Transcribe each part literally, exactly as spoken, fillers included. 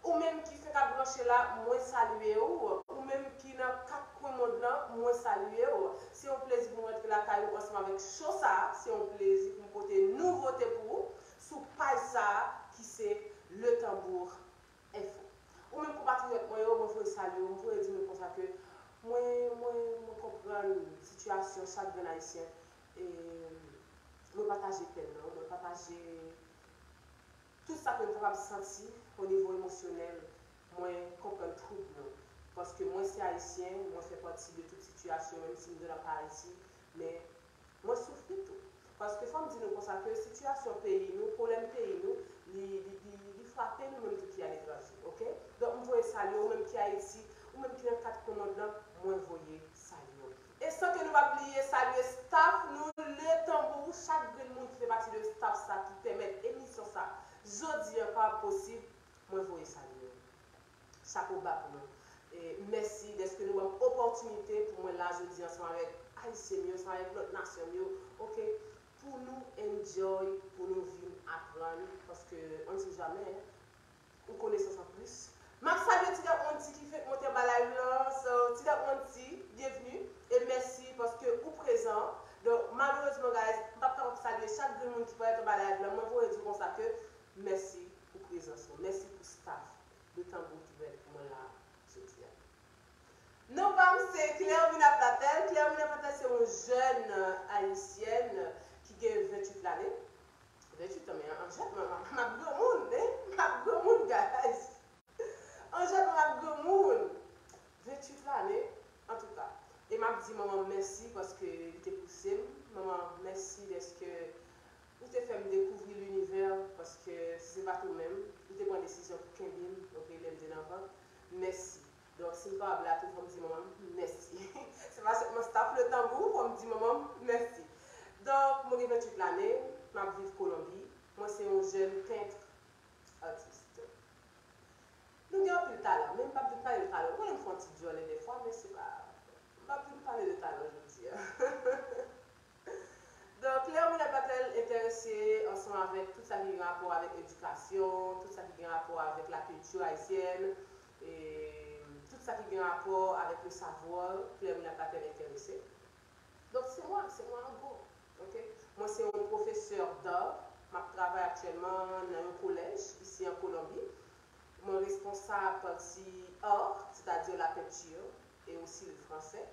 Ou menm ki fenk ap branche la, mwen salye w. Ou menm ki nan kat kwen mond lan, mwen salye w. Se yon plezi pou mwen antre lakay ou ansanm avèk show sa a. Se yon plezi pou m pote nouvote pou ou sou paj sa a ki se Le Tanbou Enfo. Ou menm konpatriyòt mwen yo, mwen voye salye w, mwen voye di nou konsa ke mwen, mwen, mwen konprann sitiyasyon chak grenn Ayisyen. E mwen pataje pèn nan, mwen pataje tout sa ke nou kapab santi o nivo emosyonèl, mwen konprann twoub nou. Paske mwen se Ayisyen, mwen fè pati de tout sitiyasyon, menm si m gen nan pa Ayiti, men mwen soufri tou. Paske fò m di nou konsa ke sitiyasyon peyi nou, pwoblèm peyi nou, li, li, li, li frape nou menm tou ki aletranje, oke? Donk, m voye salye ou menm ki Ayiti, ou menm ki nan kat kwen mond lan, mwen voye salye w. E san ke nou pa bliye salye staff nou, Le Tanbou, chak grenn moun ki fè pati de staff sa ki pèmèt emisyon sa jodi an kapab posib, mwen voye salye yo. Chapo ba pou nou. E mèsi dèske nou ban m opòtinite pou mwen la jodi ansanm avèk Ayisyen m yo, ansanm avèk lòt nasyon m yo, oke, pou nou enjoy, pou nou vin aprann, paske on ne sait jamais, hein. Yon konesans anplis. M ap salye Ti Dat Monty ki fenk monte anba live lan. So, Ti Dat Monty, byenvni e mèsi paske ou prezan. Donk, malerezman, guys, m p ap kapab salye chak grenn moun ki parèt anba live lan. Mwen voye di w konsa ke mèsi pou prezans ou. Mèsi pou staff de Tanbou ki parèt pou mwen la jodi a. Non pa m se Clermina Platel. Clermina Platel se yon jèn, euh, ayisyèn ki gen venntuit lane. Venntuit an, men an jèt mwen, m ap, m ap granmoun, hein? M ap granmoun, guys. An jèt mwen, m ap granmoun. Venntuit lane, antouka. E m ap di manman m mèsi paske li te pouse m. Manman, mèsi dèske ou te fè m dekouvri linivè, paske si se pa t ou menm, m te pran desizyon pou kenbe m, oke, lè m te nan vant. Mèsi. Donk, si m kapab la tou, fò m di manman m mèsi. Se pa sèlman staff Le Tanbou, fò m di manman m mèsi. Donk, mwen gen venntuit lane, m ap viv Kolonbi. Mwen se yon jèn pent atis. Nou gen anpil talan, men m p ap vin pale de talan. Ou konnen m fè yon ti djòlè dèfwa, men se pa, m p ap vin pale de talan jodi a. Donk, Clermina Platel enterese ansanm avèk tout sa ki gen rapò avèk edikasyon, tout sa ki gen rapò avèk lakilti ayisyèn, e tout sa ki gen rapò avèk le savoir, Clermina Platel enterese. Donk, se mwen, se mwen an gwo. Oke? Mwen se yon pwofesè d'art. M ap travay aktyèlman nan yon kolèj isi an Kolonbi. Mwen responsab pati art, sètadi la penti, e osi le fransè,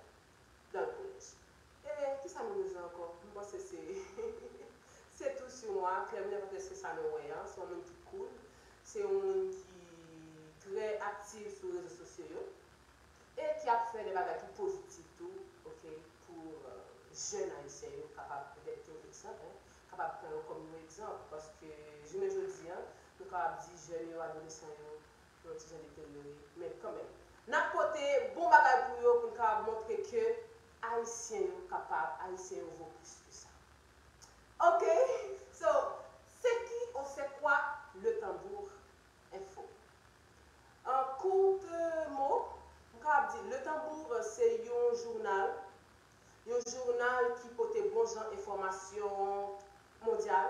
dans le collège. E kisa nou bezwen ankò? M panse se, se tout sou mwen. Clermina Platel, se sa nou wè an. Se yon moun ki cool. Se yon moun ki trè aktif sou rezo sosyo yo. E ki ap fè de bagay ki pozitif tou, oke, pou, euh, jèn ayisyen yo kapab petèt gen egzanp, hein, kapab pran yo kòm yon egzanp, paske jounen jodi a, nou kapab di jèn yo, adolesan yo, yon ti jan deteryore, men kanmenm, n ap pote bon bagay pou yo, pou n kapab montre ke ayisyen yo kapab, ayisyen yo vo plis ke sa. Oke, so, c'est qui ou c'est quoi Le Tanbou Enfo? An kout mo, m kapab di Le Tanbou se yon jounal, yon jounal ki pote bon jan enfòmasyon mondyal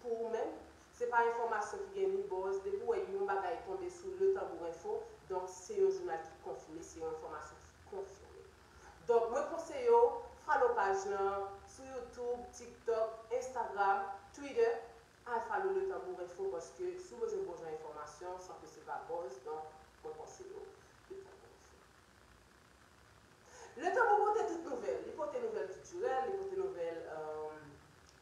pou ou menm. Se pa enfòmasyon ki gen ni buzz. Depi w wè yon bagay tonbe sou Le Tanbou Enfo, donk se yon jounal ki konfime, se yon enfòmasyon ki konfime. Donk, mwen konseye w follow paj lan sou YouTube, TikTok, Instagram, Twitter. Al follow Le Tanbou Enfo, paske si w bezwen bon jan enfòmasyon, san ke se pa buzz, donk, mwen konseye w Le Tanbou Enfo. Le Tanbou pote tout nouvèl. Li pote nouvèl kiltirèl, li pote nouvèl, euh,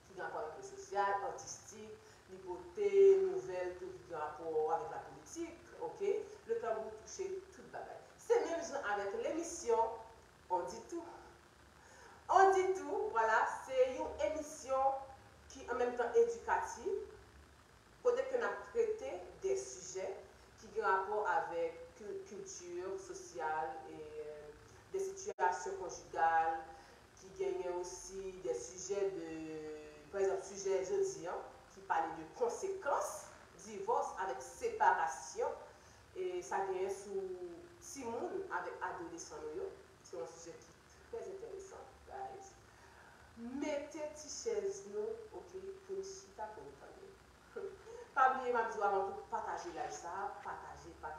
ki gen rapò avèk le sosyal, atistik, li pote nouvèl tou ki gen rapò avèk la politik, oke? Le Tanbou touche tout bagay. Se menm jan avèk lemisyon On dit tout. On dit tout, vwala, se yon emisyon ki an menm tan edikatif, kote ke n ap trete de sijè ki gen rapò avèk kil-, kilti, sosyal, e, euh, de sitiyasyon konjigal, ki genyen osi de sijè de, pa egzanp, sijè jodi an, ki pale de konsekans divòs avèk separasyon, e sa genyen sou timoun avèk adolesan nou yo. Se yon sijè ki trè enteresan, guys. Mete ti chèz nou, oke, pou n chita pou n tande. Pa bliye, m ap di w avan tou, pataje live sa a, pataje, pataje.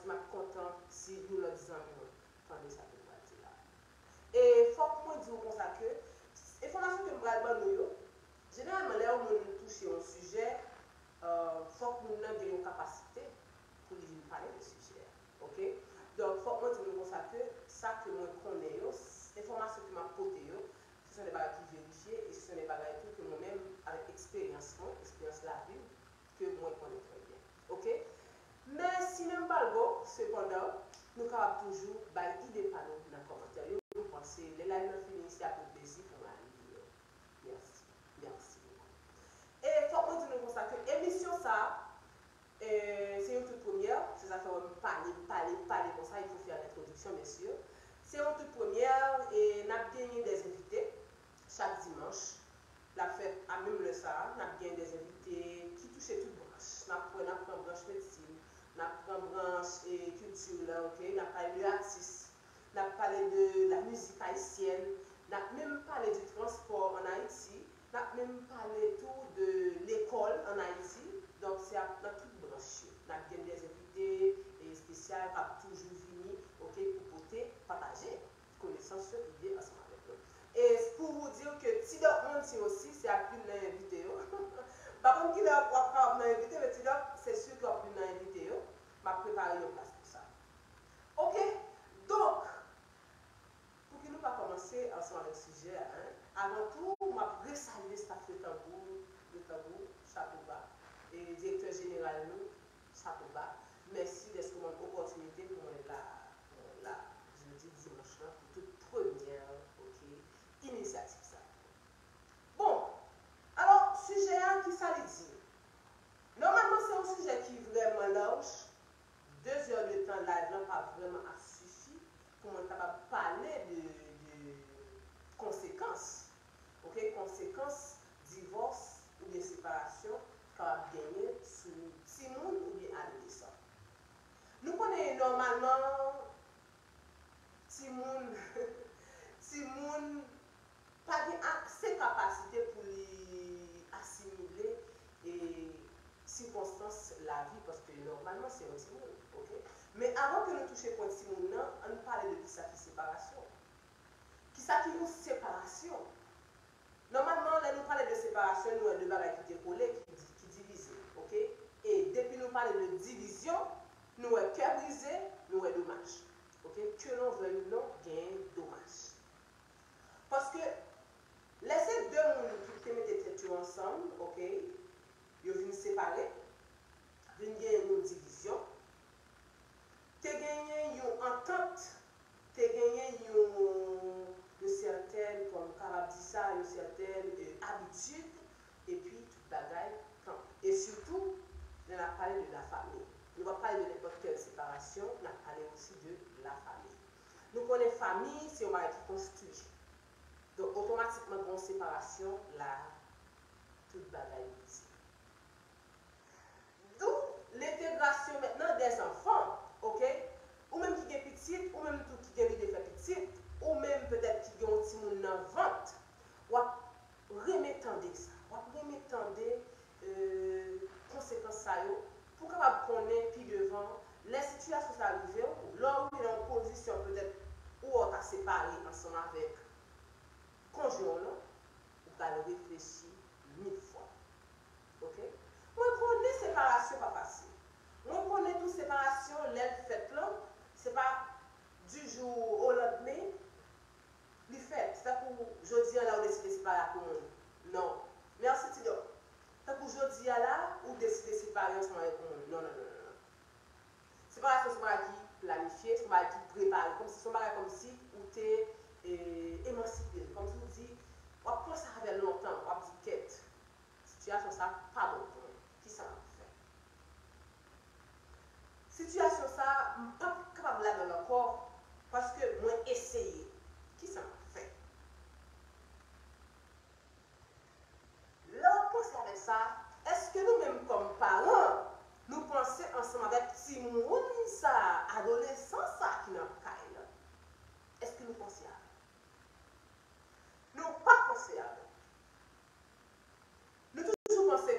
m ap kontan si yon lòt zanmi mwen tande sa ke m pral di la. E fòk mwen di w konsa ke enfòmasyon ke m pral ban nou yo, jeneralman, lè yon moun touche yon sijè, euh, fòk moun nan gen yon kapasite pou li vin pale de sijè a. Oke? Donk, fòk mwen di nou konsa ke sa ke mwen konnen yo, enfòmasyon ke m ap pote yo, se son de bagay ki verifye e se son de bagay tou ke mwen menm, avèk eksperyans mwen, eksperyans lavi m, ke mwen konnen trè byen. Oke? Men si menm pa l bon, sepandan, nou kapab toujou bay ide pa nou nan kòmantè yo. Mwen panse, lè live nan fini, se ap yon plezi pou mwen al li yo. Mèsi. Mèsi bokou. E fòk mwen di nou konsa ke emisyon sa a, e, se yon tout premyè, se sa fè w wè m pale, pale, pale konsa, il faut faire l'introduction, bien sûr. Se yon tout premyè, e n ap genyen dè envite chak dimanch. L ap fèt a menm lè sa a, n ap gen dè envite ki touche tout branch. N ap pran, n ap pran branch medsin, n ap pran branch, e, kilti la, oke? N ap pale de atis, n ap pale de la mizik ayisyèn, n ap menm pale di transpò ann Ayiti, n ap menm pale tou de lekòl ann Ayiti. Donk, se ap nan tout branch yo. N ap gen dè envite, e, espesyal k ap toujou vini, oke, pou pote, pataje konesans yo, ide ansanm avèk nou. E pou vous dire que T-Doc Monty osi, se ap youn nan envite yo. M pa konn kilè w ap kapab nan envite, men T-Doc, se si ke w ap youn nan envite yo. M ap prepare yon plas pou sa. Oke, donk, pou ke nou ka kòmanse ansanm avèk sijè a, en, avan tou, m ap resalye staff Retanbou, Retanbou, chapo ba, e direktè jeneral nou, chapo ba. Mèsi dèske w ban m opòtinite pou mwen la, pou mwen la, jodi dimanch lan, pou tout premyè, oke, inisyativ sa. Bon, alò, sijè a, kisa li di? Nòmalman, se yon sijè ki vrèman laj. De zè de tan live lan pa vrèman ap sifi pou mwen kapab pale de, de konsekans, oke, konsekans divòs oubyen separasyon kapab genyen sou timoun oubyen adolesan. Nou konnen nòmalman, timoun, timoun pa gen ase kapasite pou li asimile, e, sikonstans lavi, paske nòmalman se yon timoun, oke? Men avan ke nou touche pwen timoun nan, ann pale de kisa ki separasyon. Kisa ki yon separasyon? Nòmalman, lè nou pale de separasyon, nou wè de bagay ki te kole, ki, ki divize, oke? E depi nou pale de divizyon, nou wè kè brize, nou wè domaj. Oke? Ke l'on veuille ou non, gen domaj. Paske lè se de moun ki te mete tèt yo ansanm, oke, yo vin separe, vin genyen yon divizyon, te genyen yon antant, te genyen yon, yon sètèn, kòm m kapab di sa, yon sètèn, e, abitid, epi tout bagay kanpe. E sitou, lè n ap pale de lafanmi. Nou p ap pale de nenpòt kèl separasyon, n ap pale osi de lafanmi. Nou konnen fanmi, se yon bagay ki konstwi. Donk, otomatikman, gen yon separasyon la, tout bagay brize. D'où l'intégration maintenant des enfants, oke? Ou menm ki gen pitit, ou menm tou ki gen lide fè pitit, ou menm petèt ki gen yon timoun nan vant, w ap renmen tande sa. W ap renmen tande, e, konsekans sa yo, pou w kapab konnen pi devan, lè sitiyasyon sa rive w, lè w rive nan yon pozisyon petèt ou wè w ta separe ansanm avèk konjwen w lan, ou pral reflechi mil fwa. Oke? Mwen konnen separasyon pa fasil. Mwen konnen tou separasyon, lè l fèt lan, se pa du jour au lendemain li fèt. Se tankou jodi a la ou deside separe ak yon moun. Non. Mèsi, Tidòk. Tankou jodi a la, ou deside separe ansanm avèk yon moun. Non, non, non, non, non. Separasyon se yon bagay ki planifye, se yon bagay ki prepare, kòmsi, se yon bagay kòmsi ou te, e, emansipe l, kòmsi ou di, w ap panse avè l lontan, w ap di, kèt, sitiyasyon sa pa bon pou mwen, kisa m ap fè? Sitiyasyon sa, m p ap kapab ladan l ankò, paske mwen eseye, kisa m ap fè? Lè w ap panse avèk sa, èske nou menm kòm paran, nou panse ansanm avèk timoun sa, adolesan sa ki nan kay lan? Èske nou panse avè l? Nou pa panse avè l. Nou toujou panse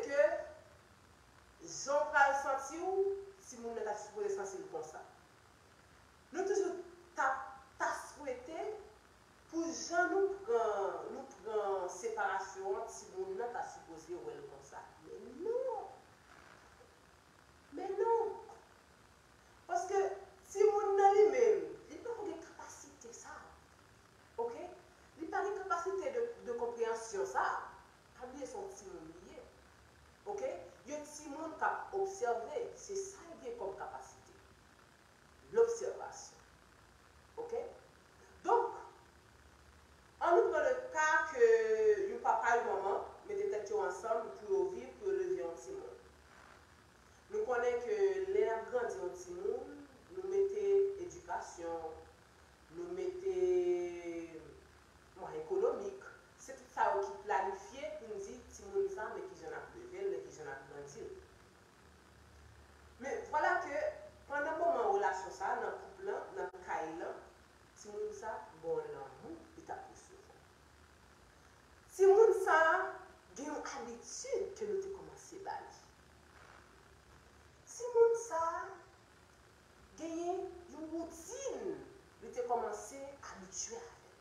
kòmanse abitye avè l.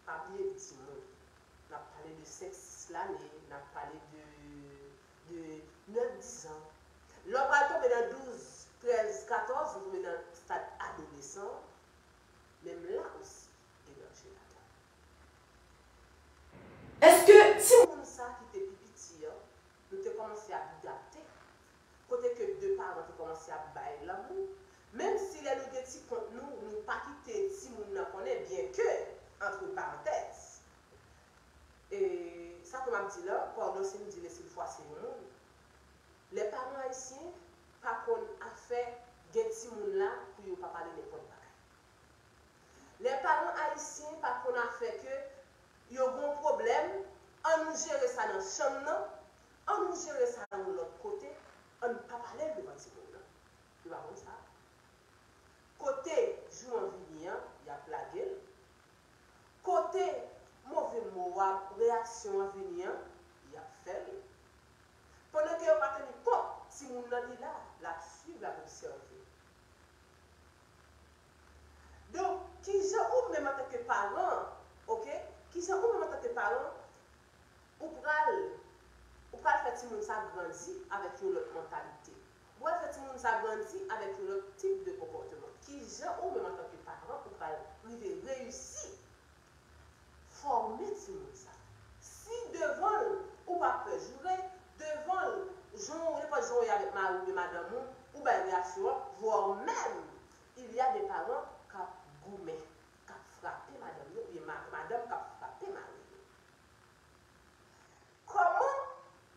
Pa bliye l timoun. N ap pale de senk, sis lane, n ap pale de, de nèf, dis an. Lè w pral tonbe nan douz, trèz, katòz, ou tonbe nan stad adolesan, menm la osi, gen danje ladan l. Èske timoun sa ki te pi piti an, nou te kòmanse ap gate, kote ke de paran te kòmanse ap bay lanmou, menm si lè nou gen ti kont nou, nou pa kite timoun nan konnen, byenke, antre parantèz, e sa ke m ap di la, padon si m di l e si l fwase yon moun, lè paran ayisyen pa konn afè gen timoun la pou yo pa pale nenpòt bagay. Lè paran ayisyen pa konn afè ke yo gen yon pwoblèm, ann nou jere sa nan chanm nan, ann nou jere sa yon lòt kote, ann pa pale l devan timoun nan. Yo pa konn sa. Kote jou an vini an, y ap lage l. Kote move mo a, reyaksyon an vini an, y ap fè l. Pandan ke yo pa teni kont, timoun nan li la, l ap swiv, l ap obsève. Donk, kijan ou menm antanke paran, oke, kijan ou menm antanke paran, ou pral, ou pral fè timoun sa grandi avèk yon lòt mantalite. Ou pral fè timoun sa grandi avèk yon lòt tip de konpòteman. Kijan ou menm antanke paran, ou pral rive reyisi fòme timoun sa? Si devan l, ou pa pè joure, devan l, jan w, nenpòt jan w ye avèk mari w oubyen madanm ou, ou bay reyaksyon an, voire même, il y a des parents k ap goumen, k ap frape madanm yo, oubyen ma-, madanm k ap frape mari yo. Kòman,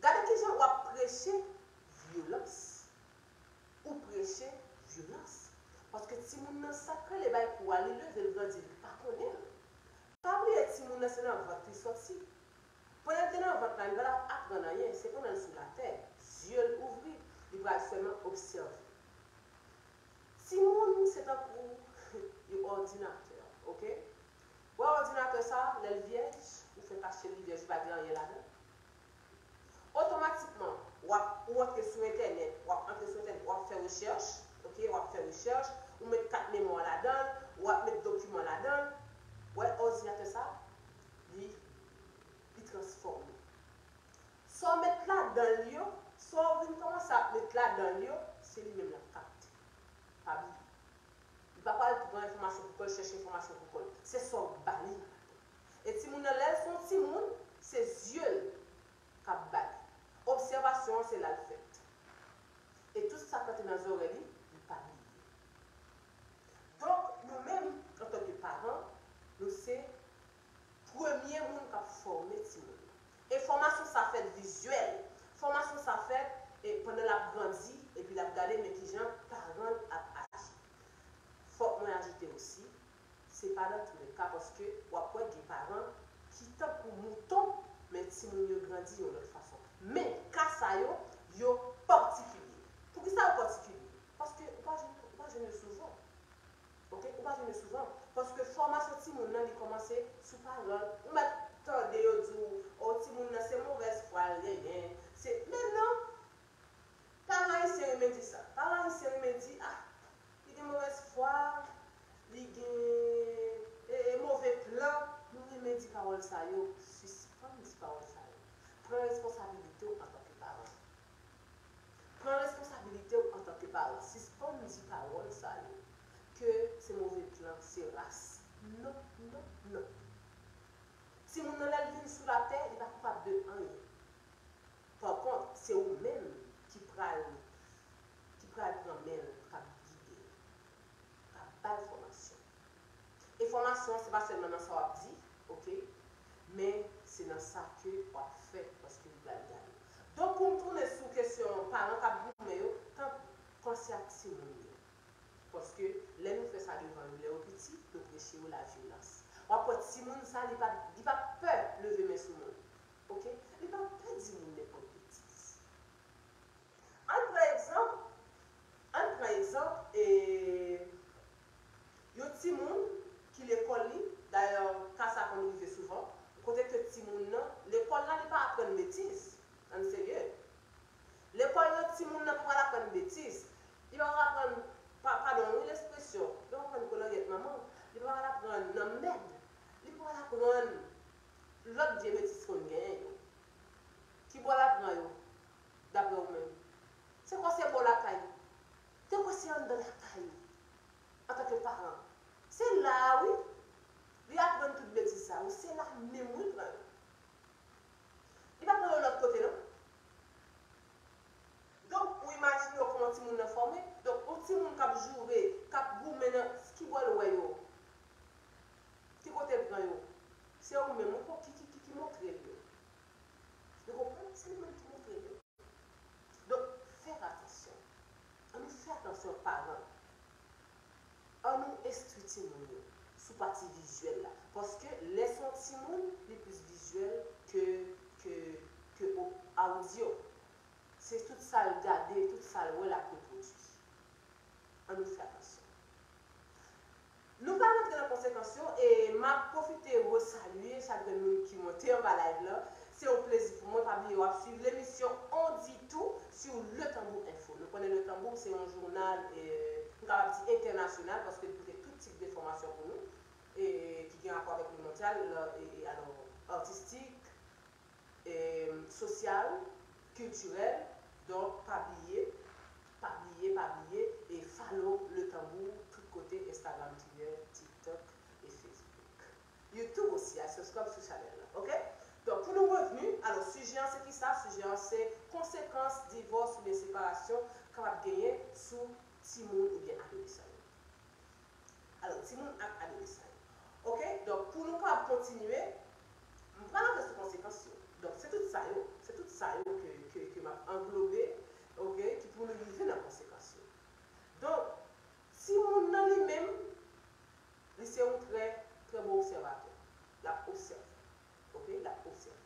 gade kijan w ap preche vyolans. Ou preche vyolans. Paske timoun nan sa k rele bay kou a, li leve, l grandi, li pa konnen l. Pa bliye timoun nan se nan vant li sòti. Pandan l te nan vant la, li pa t ap aprann anyen, se pandan l sou latè, zye l ouvri, li pral sèlman obsève. Timoun se tankou yon òdinatè, oke? Wè òdinatè sa, lè l vyèj, ou fè kache li vyèj, li pa gen anyen ladan l. Otomatikman, w ap, ou antre sou entènèt, w ap antre sou entènèt, w ap fè rechèch, oke, w ap fè rechèch, ou met kat memwa ladan l, w ap met dokiman ladan l, wè òdinatè sa, li, li transfòme. Sa w met ladan l yo, sa w vin kòmanse ap met ladan l yo, se li menm l ap kapte. Pa bliye. Li pa pral pran enfòmasyon pou kò l, chèche enfòmasyon pou kò l. Se sa w ba li nan ladan l. E timoun nan, lè l se yon timoun, se zye l k ap ba li. Obsèvasyon an, se la l fèt. E tout sa k rantre nan zòrèy li, li pa bliye. Donk, nou menm, antanke paran, nou se premye moun k ap fòme timoun nan. E fòmasyon sa fèt vizyèl. Fòmasyon sa fèt, e, pandan l ap grandi, epi l ap gade men kijan paran l ap aji. Fòk mwen ajoute osi, se pa dans tous les cas, paske w ap wè gen paran ki tankou mouton, men timoun yo grandi yon lòt fason. Men ka sa yo, yo patikilye. Poukisa yo patikilye? Paske ou pa jwenn, ou pa jwenn yo souvan. Oke? Ou pa jwenn yo souvan. Paske fòmasyon timoun nan, li kòmanse sou paran l. Ou mèt tande yo di w, o, timoun nan se movèz fwa l genyen. Se, men non! Paran ayisyen renmen di sa. Paran ayisyen renmen di, a, li gen movèz fwa, li gen, e, e, move plan. Nou renmen di pawòl sa yo. Sispann di pawòl sa yo. Pran responsabilite w antanke paran. Pran responsabilite w antanke paran. Sispann di pawòl sa yo. Ke se move plan, se ras. Non, non, non. Timoun nan, lè l vin sou latè, li pa koupab de anyen. Pa kont, se ou menm ki pral, ki pral pran men l, k ap gide l, k ap ba l fòmasyon. E fòmasyon an, se pa sèlman nan sa w ap di, oke, men se nan sa ke w ap fè, paske li pral gade w. Donk, pou m tounen sou kesyon paran k ap goumen yo, tanpri, panse ak timoun yo. Paske lè nou fè sa devan yo, lè yo piti, nou preche yo lavyolans. W ap wè timoun sa, li pa, li pa pè leve men sou moun. Oke? Li pa pè di moun nenpòt betiz. Ann pran egzanp, ann pran egzanp, e, yon timoun ki lekòl li, dayè, ka sa konn rive souvan, kote ke timoun nan, lekòl la, li pa aprann betiz. Ann serye. Lekòl yo, timoun nan pa pral aprann betiz. Li pa pral aprann, pa, padon wi, lespresyon, li pa pral aprann kolonyèt manman. Li pa nan mèd. Li pral aprann lòt vye metis konn genyen yo. Ki bò l ap pran yo, daprè ou menm? Se kò se bò lakay li. Se kò se anndan lakay li, antanke paran. Se la a, wi, li aprann tout betiz sa yo. Se la menm, wi, l pran yo. Li pa pran yo lòt kote, non. Donk, ou imajine w kòman timoun nan fòme. Donk, yon timoun k ap joure, k ap goumen nan ki bò l wè yo? Ki kote l pran yo? Se ou menm, ou ki, ki, ki, ki montre l yo. Ou konprann? Se li menm ki montre l yo. Donk, fè atansyon. Ann nou fè atansyon, paran. Ann nou enstwi timoun yo sou pati vizyèl la. Paske lè se yon timoun, li plis vizyèl ke, ke, ke o-, awdyo. Se tout sa l gade, tout sa l wè, l ap repwodui. Ann nou fè atansyon. Nou pral rantre nan konsekans yo e m ap pwofite resalye chak grenn moun ki monte anba live la. Se yon plezi pou mwen. Pa bliye w ap swiv lemisyon On dit tout sou Le Tanbou Info. Nou konnen Le Tanbou se yon jounal, e, m kapab di entènasyonal, paske li pote tout tip de enfòmasyon pou nou, e, ki gen rapò avèk lemondyal, e, e, alò, atistik, e, sosyal, kiltirèl. Donk, pa bliye, pa bliye, pa bliye, e follow Le Tanbou tout kote, Instagram, Twitter, TikTok e Facebook. YouTube osi, al subscribe sou chanèl la, oke? Donk, pou nou revni, alò, sijè an se kisa? Sijè an se konsekans divòs oubyen separasyon kapab genyen sou timoun oubyen adolesan yo. Alò, timoun ak adolesan yo. Oke? Donk, pou nou kapab kontinye, m pral antre sou konsekans yo. Donk, se tout sa yo, se tout sa yo ke, ke, ke m ap anglobe, oke, ki pou nou rive nan konsekans yo. Donk, timoun nan li menm, li se yon trè, trè bon obsèvatè. L ap obsève. Oke? L ap obsève.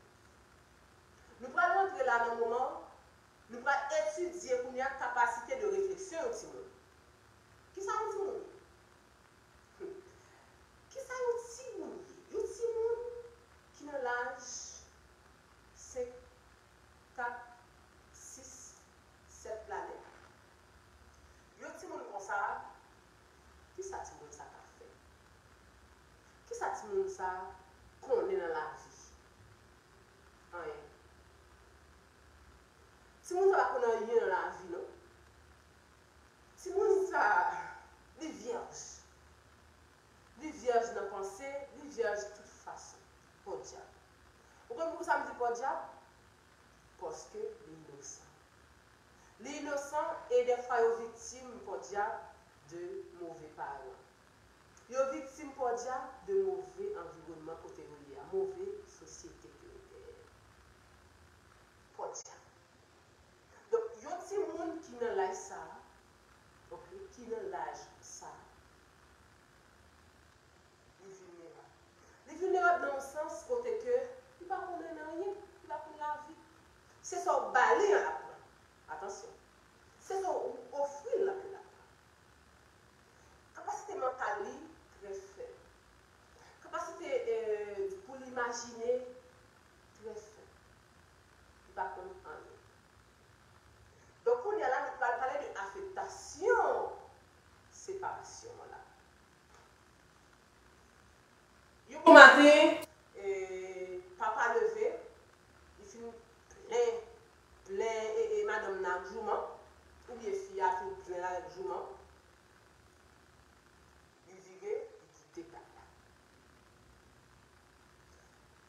Nou pral rantre la nan moman, nou pral etidye kounye a kapasite de refleksyon yon timoun. Kisa yon timoun ye? Hmm. Kisa yon timoun ye? Yon timoun ki nan laj senk, kat, sis, sèt lane. Yon timoun konsa, kisa timoun sa ka fè? Kisa timoun sa konnen nan lavi? Anyen. Timoun sa pa konn anyen nan lavi, non. Timoun sa, li vyèj. Li vyèj nan panse, li vyèj tout fason. Podyab. Ou konn poukisa m di podyab? Paske li inosan. Li inosan e dèfwa yo viktim, podyab, de move paran. Yo viktim, podyab, de move anviwònman kote yo ye a, move sosyete ke yo genyen. Podyab. Donk, yon timoun ki nan laj sa a, oke, ki nan laj sa a, li vilnerab. Li vilnerab nan yon sans kote ke li pa konnen anyen, li pa konn lavi. Se sa w ba li an l ap pran. Atansyon. Se sa w ofri l lan ke l ap pran. Kapasite mantal li trè fèb. Kapasite, eh, pou l imajine trè fèb. Li pa konn anyen. Donk, kounye a la, nou pral pale de afektasyon separasyon an la. Yon bon maten, eh, papa leve, li fin plen, plen, eh, eh, madanm nan ak jouman, oubyen fi a fin plen l avèk jouman. Li vire, li kite kay la.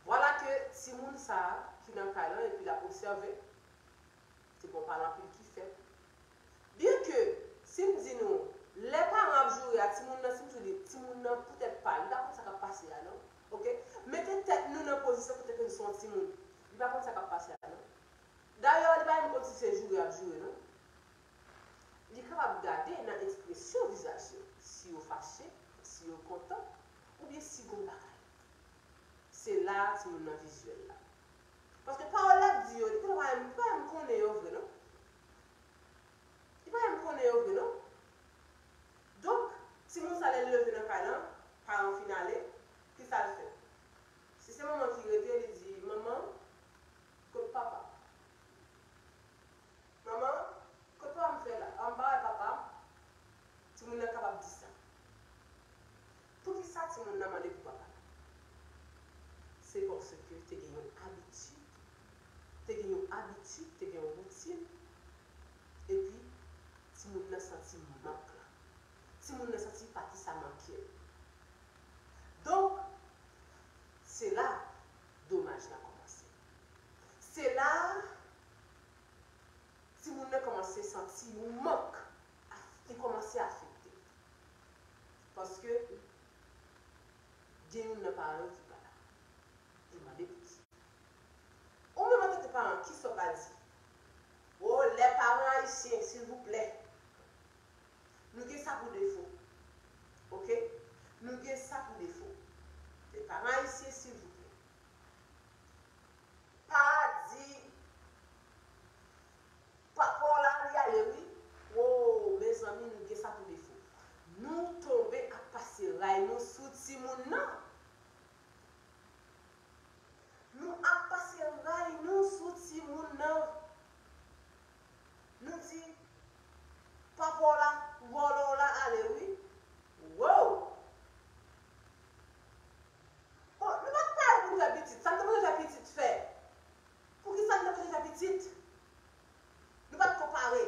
Vwala ke timoun sa a ki nan kay lan epi l ap obsève, se gon pale anpil ki fèt. Byenke, si m di nou, lè paran ap joure a timoun nan, si m di w li, timoun nan poutèt pa l, li pa konn sa k ap pase a non. Oke? Mete tèt nou nan pozisyon kote ke nou se yon timoun. Li pa konn sa k ap pase a non. Dayè, li pa menm konn si se joure y ap joure non. Li kapab gade nan ekspresyon vizaj yo, si yo fache, si yo kontan, oubyen si gon bagay. Se la timoun nan vizyèl la. Paske pawòl l ap di yo, li pa menm, li pa menm konnen yo vre non. Li pa menm konnen yo vre non. Donk, timoun sa lè l leve nan kay lan, paran fin ale, kisa l fè? Si se manman ki rete, li di, "Manman, kot papa?" Manman, kot papa m fè la? An m pa wè papa m. Timoun nan kapab di sa. Poukisa timoun nan mande pou paske te gen yon abitid, te gen yon abitid, te gen yon woutin, epi timoun nan santi mank lan. Timoun nan santi pati sa manke l. Donk, se la domaj la kòmanse. Se la timoun nan kòmanse santi yon mank, li kòmanse afekte. Paske gen youn nan paran yo ki pa la. Li mande pou ki. Ou menm antanke paran, kisa w pral di? O, lè paran ayisyen, silvouplè. Nou gen sa pou defo. Oke? Nou gen sa pou defo. Lè paran ayisyen, silvouplè. Pa di papa w la, li ale wi. Wo, mezanmi, nou gen sa pou defo. Nou tonbe ap pase ray nou sou timoun nan. Nou ap pase ray nou sou timoun nan. Nou di, papa w la, vòlò w la, ale wi. Wo! Bon, nou pa t pare pou nou fè pitit. Sa n te poze fè pitit fè? Poukisa n te poze fè pitit? Nou pa t ko pare.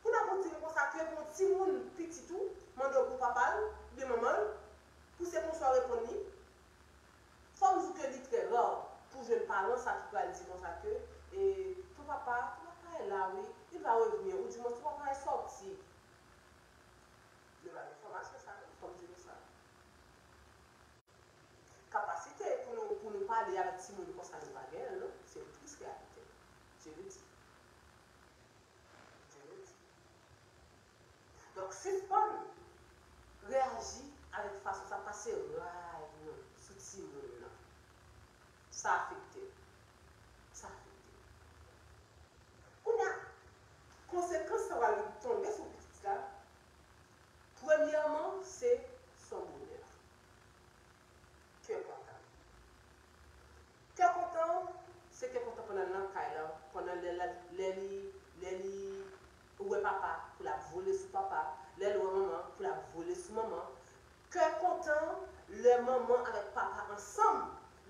Kounye a pou di m konsa ke pou yon timoun pitit ou mande w pou papa l, oubyen manman l, pou se konsa w reponn li. Fò m di w ke li trè ra pou jwenn paran sa ki pral di konsa ke, e, ton papa, ton papa est là, oui, il va revenir, ou dimwens ton papa est sorti. Nou ba l enfòmasyon sa, non, fò m di nou sa. Kapasite pou nou, pou nou pale avèk timoun konsa, nou pa genyen l, non. Se yon tris reyalite. Je le dis. Je le dis. Donk, sispann reyaji avèk fason sa pase ray nou sou timoun nan. Sa afekte l. Sa afekte l. Kounye a, konsekans sa pral tonbe sou pitit la. Premyèman, se son bonè. Kè kontan. Kè kontan, se kè kontan pandan l nan kay la, pandan lè, lè, lè li, lè li wè papa, pou l ap vole sou papa, lè l wè manman, pou l ap vole sou manman. Kè kontan, lè manman avèk papa ansanm,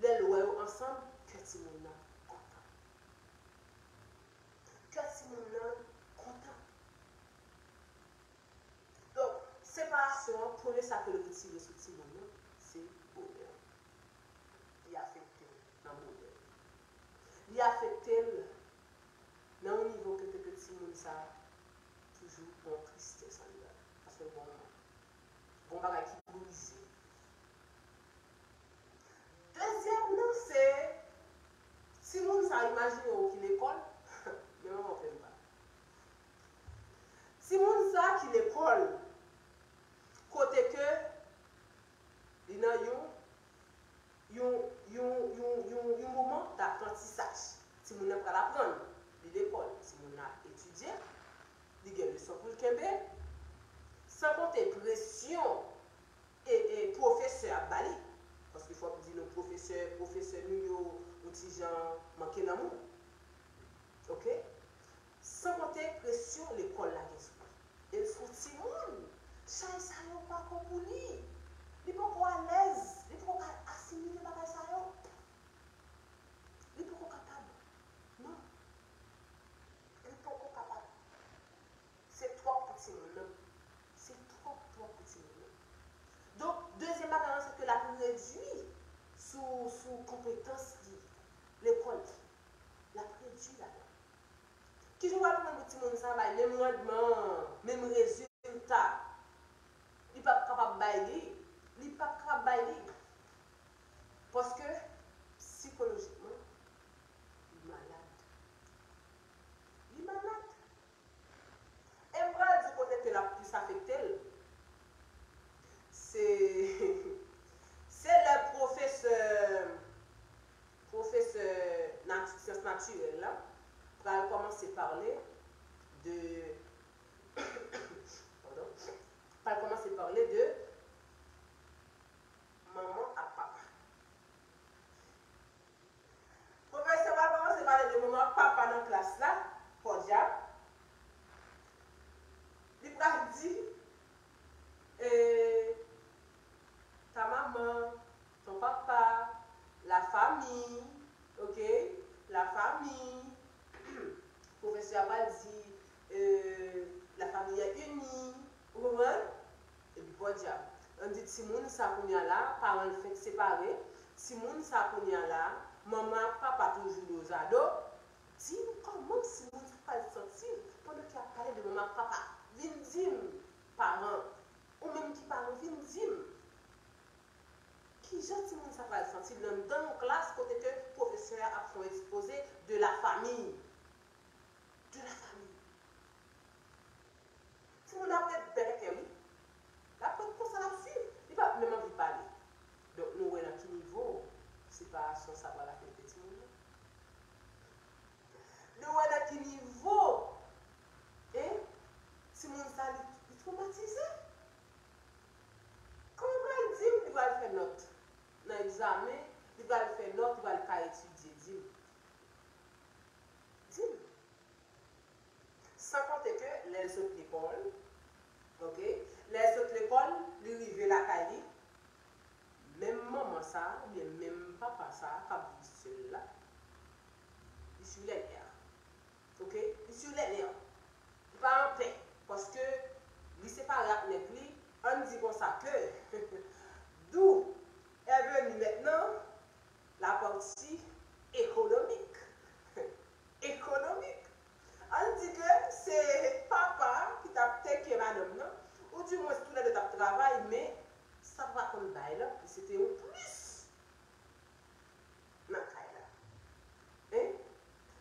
lè l wè yo ansanm, kè timoun nan kontan. Kè timoun nan kontan. Donk, separasyon an, premye sa ke l retire sou timoun nan, se bonè. Li afekte l nan bonè. Li afekte l nan yon nivo ke, ke, ke timoun sa toujou gon tristès anndan l. Paske l gon mank. Gon bagay ki brize. Dezyèm nan, se timoun sa, imajine w ki lekòl, men manman w fè m pa. Timoun sa ki lekòl, kote ke li nan yon, yon, yon, yon, yon, yon moman daprantisaj. Timoun nan pral aprann. Li lekòl, timoun nan ap etidye, li gen leson pou l kenbe, san konte presyon e, e pwofesè ap ba li. Paske fò m di nou, pwofesè, pwofesè nou yo, yon ti jan manke lanmou. Oke? San konte presyon lekòl la gen sou li. E l se yon timoun. Chay sa yo pako pou li. Li poko alèz. Li poko ka asimile bagay sa yo. Li poko kapab. Non. Li poko kapab. Se twòp pou timoun nan. Se twòp, twòp pou timoun nan. Donk, dezyèm bagay lan, se ke l ap redui sou, sou konpetans li, lekòl li. L ap redui ladan. Kijan w ap tann pou timoun sa bay menm randman an, menm rezilta? Li p ap kapab bay li. Li p ap kapab bay li. Paske, sikolojikman, li malad. Li malad. E m pral di w kote ke l ap plis afekte l. Se, se lè pwofesè, pwofesè nat-, syans natirèl la pral kòmanse pale de, padon, pral kòmanse pale de manman ak papa. Pwofesè a kòmanse pale de manman ak papa nan klas la, podyab. Li pral di, e, ta maman, ton papa, timoun sa kounye a la, paran l fenk separe, timoun sa kounye a la, manman ak papa toujou dozado. Di m kòman timoun sa pral santi l pandan ke y ap pale de manman ak papa. Vin di m, paran, ou menm ki paran, vin di m. Kijan timoun sa pral santi l anndan yon klas kote ke pwofesè a ap fè yon ekspoze de la famille? De la famille. Timoun nan ap ret bèkè, wi. L ap ret konsa, l ap swiv. Li p ap menm anvi pale. Donk, nou wè nan ki nivo separasyon sa pral afekte timoun nan. Nou wè nan ki nivo, en, timoun sa, li, li twomatize. Kòman pral di m li pral fè nòt nan egzamen, li pral fè nòt, li pral ka etidye, di m. Di m. San konte ke lè l sot lekòl, oke, lè l sot lekòl, li rive lakay li, menm manman sa, oubyen menm papa sa k ap viv sèl la, li sou lè nè. Oke? Li sou lè nè. Li pa anpè. Paske li separe ak nèg li. Ann di konsa ke d'où est venue maintenant la partie économique. Économique. Ann di ke se papa ki t ap teke madanm nan, oudimwens toulède t ap travay, men sa papa konn bay la, se te yon plis nan kay la. Hein?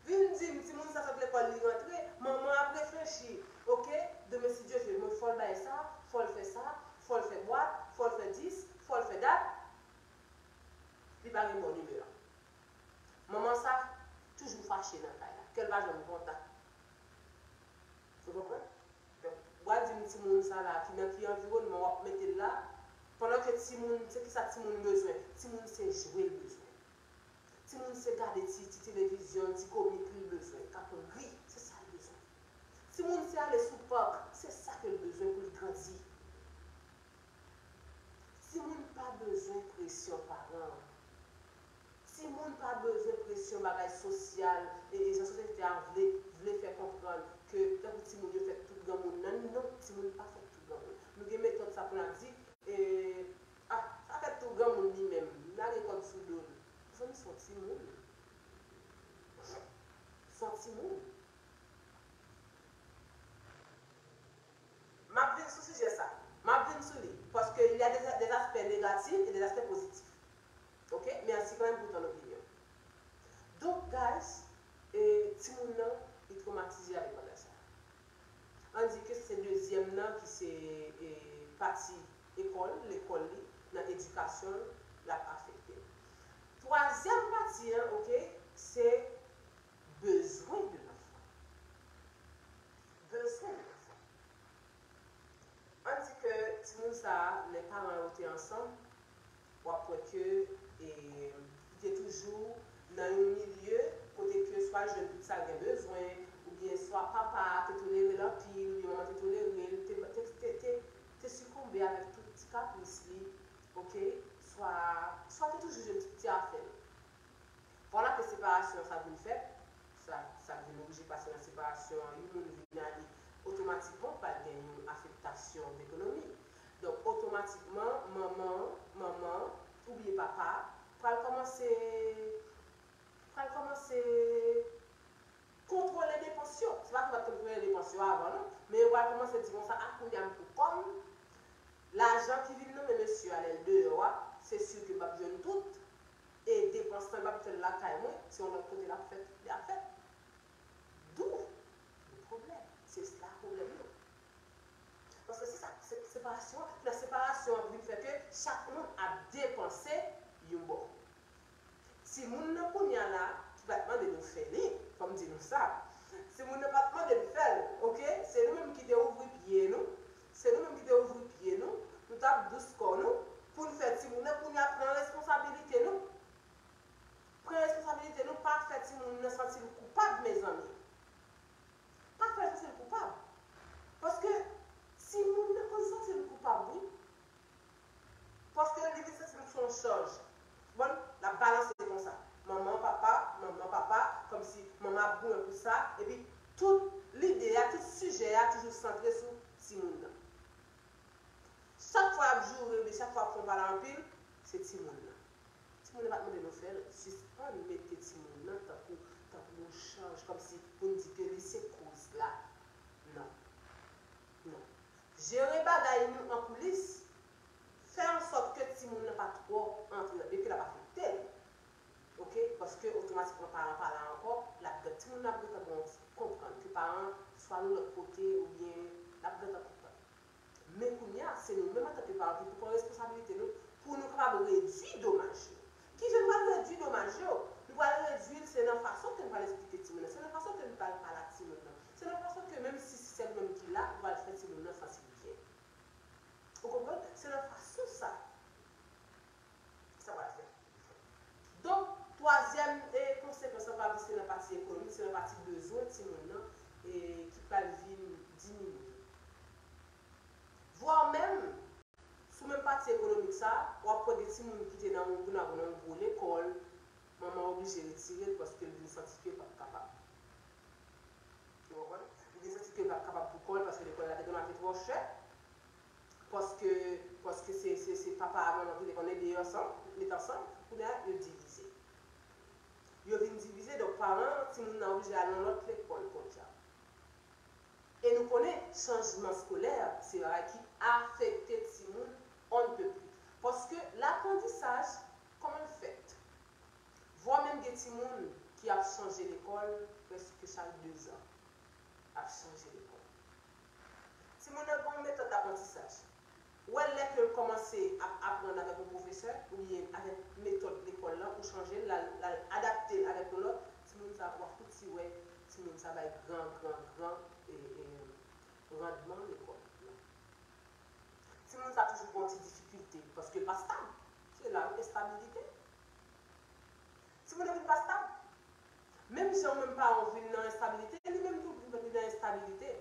Vin di m, timoun sa sot lekòl, li rantre, manman ap reflechi. Oke, demen si Dye vle, mwen fò l bay sa, fò l fè sa, fò l fè bwat, fò l fè dis, fò l fè dat. Li pa gen bon nimewo. Manman sa toujou fache nan kay la. Kè l pa janm kontan. Ou konprann? Donk, w a di m timoun sa la, ki nan ki anviwònman w ap mete l la, pandan ke timoun, se kisa timoun bezwen? Timoun se jwe l bezwen. Timoun se gade ti, ti televizyon, ti komik li bezwen, k ap ri, se sa l bezwen. Timoun se ale sou pak, se sa ke l bezwen pou l grandi. Timoun pa bezwen presyon paran. Timoun pa bezwen presyon bagay sosyal, e, e jan sosyete a vle, vle fè konprann ke tankou timoun yo fèt tout granmoun nan, non, timoun pa fèt tout granmoun. Nou gen metòd sa pou n ap di, e, ah, sa fèt tout granmoun li menm, lage kòd sou do l. Mezanmi, se yon timoun. Se yon timoun. M ap vin sou sijè sa. M ap vin sou li. Paske il y a des, des aspects négatifs et des aspects positifs. Ok? Merci quand même pour ton opinion. Donk, guys, e, timoun nan, li twomatize avèk bagay sa. Ann di ke se dezyèm nan ki se, e, pati ekòl, lekòl li, nan edikasyon l, l ap afekte l. Twazyèm pati an, ok, se bezwen de lanfan. Bezwen de lanfan. Ann di ke timoun sa a, lè paran yo te ansanm, w ap wè ke, e, li te toujou nan yon milye kote ke swa jèn pitit sa gen bezwen, oubyen swa papa a te tolere l anpil, oubyen manman te tolere l, te, te, te, te, te sikonbe avèk tout ti kapris li, oke? Swa, swa te toujou jwenn ti, ti afè l. Vwala ke separasyon sa vin fèt, sa, sa vin oblije pase nan separasyon an, yon moun vin ale, otomatikman pral gen yon afektasyon ekonomik. Donk, otomatikman, manman, manman oubyen papa pral kòmanse, pral kòmanse kontwole depans yo. Se pa ke yo pa t kontwole depans yo avan, non, men yo pral kòmanse di konsa, a, kounye a m pou kò m, lajan ki vin nan men mesye a lè l deyò a, se si ke m p ap jwenn tout, e depans lan m p ap fè l lakay mwen, se yon lòt kote l ap fèt, li ap fèt. D'où le problème. Se la pwoblèm yo. Paske se sa, se, separasyon, nan separasyon an vin fè ke chak moun ap depanse yon bò. Timoun nan kounye a la, ki pa t mande nou fè li, fò m di nou sa. Timoun nan pa t mande n fè l, oke? Se nou menm ki te ouvri pye nou. Se nou menm ki te ouvri pye nou. Nou t ap dous kò nou pou n fè timoun nan kounye a pran responsabilite nou. Pran responsabilite nou, pa fè timoun nan santi l koupab, mezanmi. Pa fè l santi l koupab. Paske timoun nan konn santi l koupab, wi. Paske li vin santi l se yon chaj. Bon, l ap balanse konsa. Manman, papa, manman, papa, kòmsi manman ap goumen pou sa, chak fwa ap fè yon pale anpil, se timoun nan. Timoun nan pa t mande nou fè l, sispann mete timoun nan tankou, tankou yon chaj, kòmsi pou n di ke li se koz la. Non. Non. Jere bagay nou an koulis, fè an sòt ke timoun nan pa twò antre nan, depi l ap afekte l. Oke? Paske otomatikman paran pa la ankò, l ap gen, timoun nan ap gentan bon konprann ke paran swa nou lòt kote oubyen l ap gentan konprann. Men kounye a, se nou menm antanke paran ki pou pran responsabilite nou pou nou kapab redui domaj yo. Kijan nou pral redui domaj yo? Nou pral redui l, se nan fason ke nou pral eksplike timoun nan, se nan fason ke nou pral pale ak timoun nan, se nan fason ke menm si, si se nou menm ki la, nou pral fè timoun nan santi l byen. Ou konprann? Se nan fason sa sa pral fèt. Donk, twazyèm e konsekans lan pral vin se nan pati ekonomik, se nan pati bezwen timoun nan e ki pral vin diminye. Vwa menm, sou menm pati ekonomik sa, w ap wè gen timoun ki te nan yon, nan yon gwo lekòl, manman oblije retire l paske l vin santi ke l p ap kapab. Ou konprann? Li te santi ke l p ap kapab pou kò l paske lekòl la te gentan te twò chè. Paske, paske se, se, se papa a manman ki te konn ede yo ansanm, met ansanm. Kounye a, yo divize. Yo vin divize, donk paran timoun nan oblije al nan lòt lekòl podyab. E nou konnen chanjman skolè se bagay ki afekte timoun on ne peut plus. Paske laprandisaj, kòman l fèt? Vwa menm gen timoun ki ap chanje lekòl prèske chak dezan. Ap chanje lekòl. Timoun nan gen yon metòd aprantisaj. Ou wè lè ke l kòmanse ap aprann avèk yon pwofesè oubyen avèk metòd lekòl lan, ou chanje l, l al, l al adapte l avèk yon lòt, timoun sa, w ap fouti wè timoun sa bay gran, gran, gran e, e, randman lekòl lan. Timoun sa toujou gen yon ti difikilte paske l pa stab. Se la wi, enstabilite. Timoun nan vin pa stab. Menm jan ou menm paran w vin nan enstabilite, li menm tou vin nan enstabilite.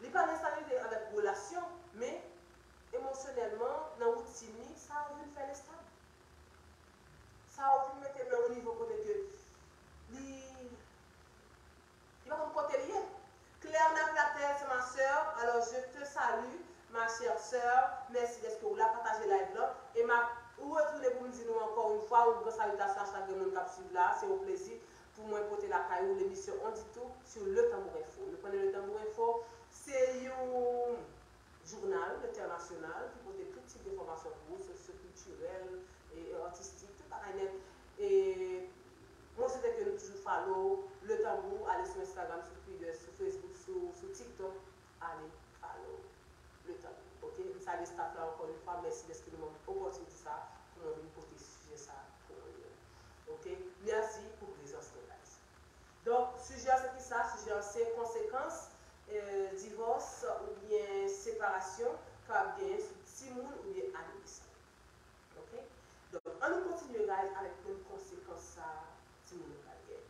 Li pa nan enstabilite avèk relasyon, men emosyonèlman, nan woutin li, sa yo vin fè l enstab. Sa yo vin mete l nan yon nivo kote ke li Li pa konn kote l ye. Claire Navlatel, c'est ma sœur. Alors, je te salue, ma chère sœur. Mèsi dèske ou la, pataje live lan. E m ap retounen pou m di nou ankò yon fwa yon gran salitasyon a chak grenn moun k ap swiv la. Se yon plezi pou mwen pote lakay ou lemisyon On dit tout sur Le Tanbour Info. Nou konnen Le Tanbour Info, se yon jounal entènasyonal ki pote tout tip enfòmasyon pou ou, sosyokiltirèl, e, e atistik, tout bagay nèt. E mwen swete ke nou toujou follow Le Tanbour, ale sou Instagram, sou Twitter, sou Facebook, sou, sou TikTok, ale follow Le Tanbour. Oke? M salye staff la ankò yon fwa, mèsi dèske nou ban m opòtinite sa pou mwen vin pote sijè sa pou mwen. Oke? Mèsi pou prezans nou, guys. Donk, sijè a se kisa? Sijè a se konsekans, eh, divòs oubyen separasyon kapab genyen sou timoun oubyen adolesan. Oke? Donk, ann nou kontinye, guys, avèk menm konsekans sa timoun yo pral genyen.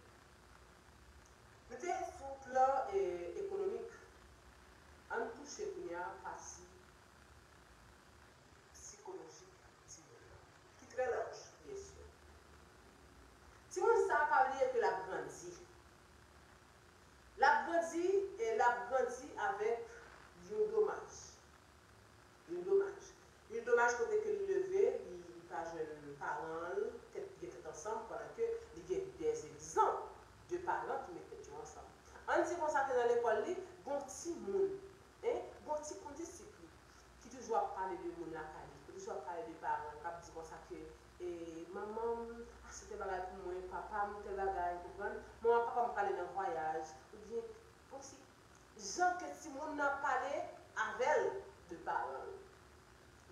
Nou te sou plan, eh, ekonomik. Ann touche kounye a pati sikolojik timoun nan, ki trè laj, byen si. Timoun sa a pa bliye ke l ap grandi. L ap grandi, e l ap grandi avèk yon domaj. Yon domaj. Yon domaj kote ke li leve, li, li pa jwenn paran l, tèt, gen tèt ansanm, pandan ke li gen dè egzanp de paran ki met tèt yo ansanm. Ann di konsa ke nan lekòl li, gon timoun, en, gon ti kondisip li, ki toujou ap pale de moun lakay li, ki toujou ap pale de paran l, k ap di konsa ke, e, manman m achte tèl bagay pou mwen, papa m tèl bagay, konprann? Manman papa m prale nan vwayaj, oubyen, kòmsi, jan ke timoun nan pale avè l de paran l.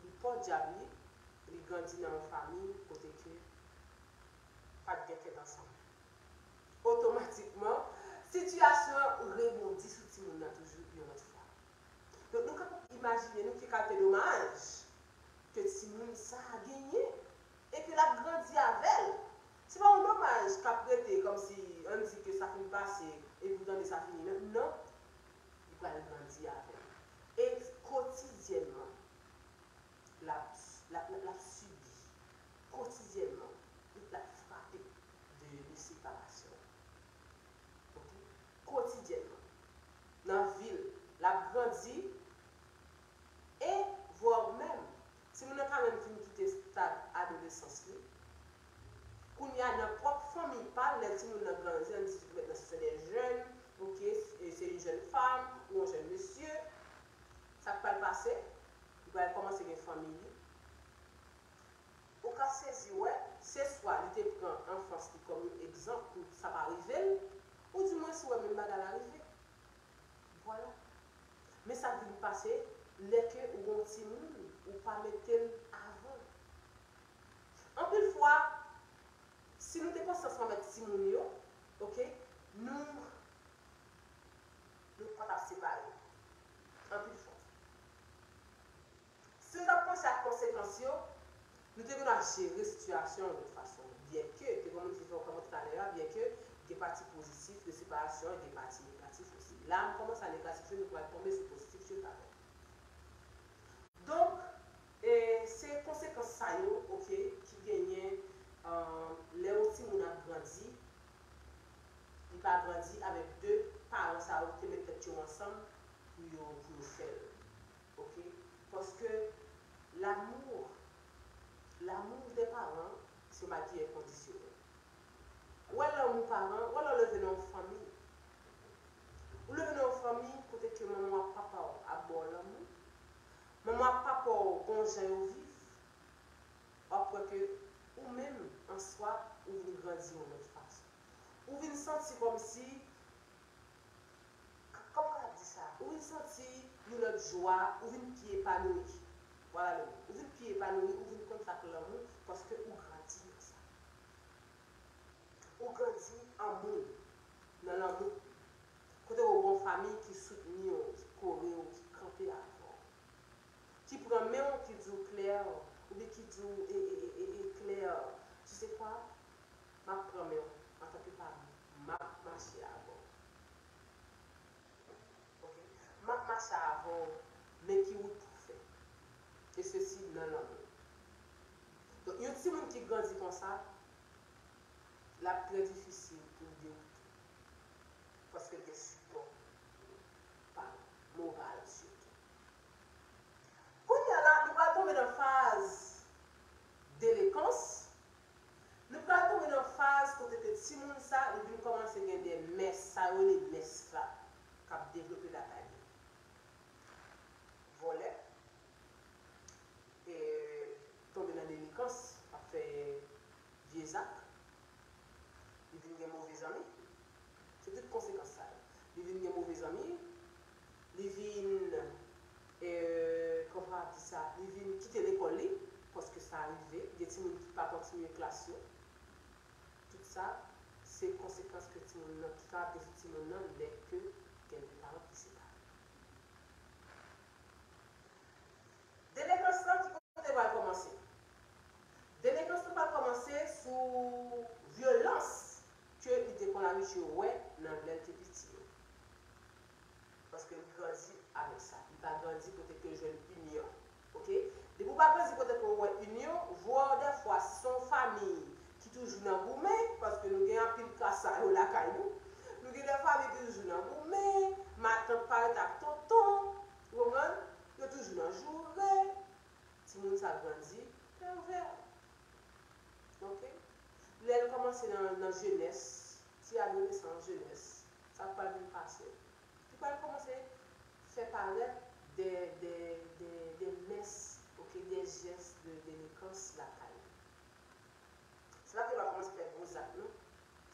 Li podyab li, li grandi nan yon fanmi kote ke pa t gen tèt ansanm. Otomatikman, sitiyasyon an rebondi sou timoun nan toujou yon lòt fwa. Donk, nou kapab imajine nou ki kalite domaj ke timoun sa a genyen e ke l ap grandi avè l. Se pa yon domaj k ap rete kòmsi, ann di ke sa fin pase epi w tande sa fini. Non, non. Li pral grandi avè l. E kotidyènman, l ap, l ap, l ap sibi. Kotidyènman, l ap frape de, de separasyon. Oke? Kotidyènman. Nan vi l, l ap grandi e vwa menm, timoun nan fanmi li. Ou ka sezi wè, se swa li te pran anfans li kòm yon egzanp pou sa pa rive l, oudimwen si w wè menm bagay la rive. Vwala. Men sa k vin pase, lè ke ou gen yon timoun, ou pa mete l avan. Anpil fwa, si nou te panse ansanm avèk timoun yo, oke, nou, nou pa t ap separe. Anpil fwa. Si n t ap panse ak konsekans yo, nou te gen dwa jere sitiyasyon an yon lòt fason. Byenke, te gen moun ki fè yon kòmantè talè a, byenke gen pati pozitif de separasyon an, gen pati negatif osi. La, m kòmanse a negatif yo, nou pral tonbe sou pozitif yo talè. Donk, e, se konsekans sa yo, oke, ki genyen, e, lè yon timoun ap grandi, li pa grandi avèk de paran sa yo ki te met tèt yo ansanm pou yo, pou yo fè l. Oke? Paske l'amour, l'amour des parents, se yon bagay ki enkondisyonèl. Ou wè lanmou paran, ou wè lè w leve nan yon fanmi. Ou leve nan yon fanmi kote ke manman w ak papa w ap ba w lanmou. Manman w ak papa w gon jan yo viv. W ap wè ke ou menm, an swa, ou vin grandi yon lòt fason. Ou vin santi kòmsi, kòman m ka di sa? Ou vin santi yon lòt jwa, ou vin pi epanoui. Vwala le mo. Ou vin pi epanoui, ou vin konn sa k lanmou, paske ou grandi nan sa. Ou grandi an moun, nan lanmou. Kote ou gen yon fanmi ki soutni w, ki kore w, ki kanpe avè w, ki pran men w, ki di w, Claire, oubyen ki di w, e, e, e, e, e, Claire, tu sais quoi? M ap pran men w antanke paran. M ap mache avè w. Oke? M ap mache avè w, men ki wout pou w fè. E sesi nan lanmou. Donk, yon timoun ki grandi konsa, l ap trè difisil pou l dewoute. Paske l gen sipò pa moral sitou. Kounye a la, nou pral tonbe nan faz delekans. Nou pral tonbe nan faz kote ke timoun sa, li vin kòmanse gen de mès, sa yo rele mès la, k ap devlope lakay li. Vòlè, e, tonbe nan delekans, ap fè vye zak, li vin gen move zanmi. Se tout konsekans sa yo. Li vin gen move zanmi, li vin, e, kòman ap di sa, li vin kite lekòl li, paske sa rive, gen timoun ki pa kontinye klas yo. Tout sa, se konsekans ke timoun nan, ki ka ap gen sou timoun nan lè ke gen de paran ki separe. Delekans lan, ki kote pral kòmanse? Delekans lan pral kòmanse sou vyolans ke li te konn abitye wè nan lè l te piti yo. Paske li grandi avèk sa. Li pa grandi kote ke l jwenn inyon. Oke? Depi w pa grandi kote ke w wè inyon, vwè dèfwa, si se yon fanmi ki toujou nan goumen, paske nou gen anpil ka sa yo lakay nou. Nou gen de fanmi ki toujou nan goumen, matant pa ret ak tonton, ou konprann? Yo toujou nan joure. Timoun sa grandi pèvè. Oke? Lè l kòmanse nan, nan jenès, ti adolesan, jenès, sa k pral vin pase? Li pral kòmanse fè parèt de, de, de, de mès, oke, de jès de delekans lakay li. Se la ke l va kòmanse fè gwo zak, non?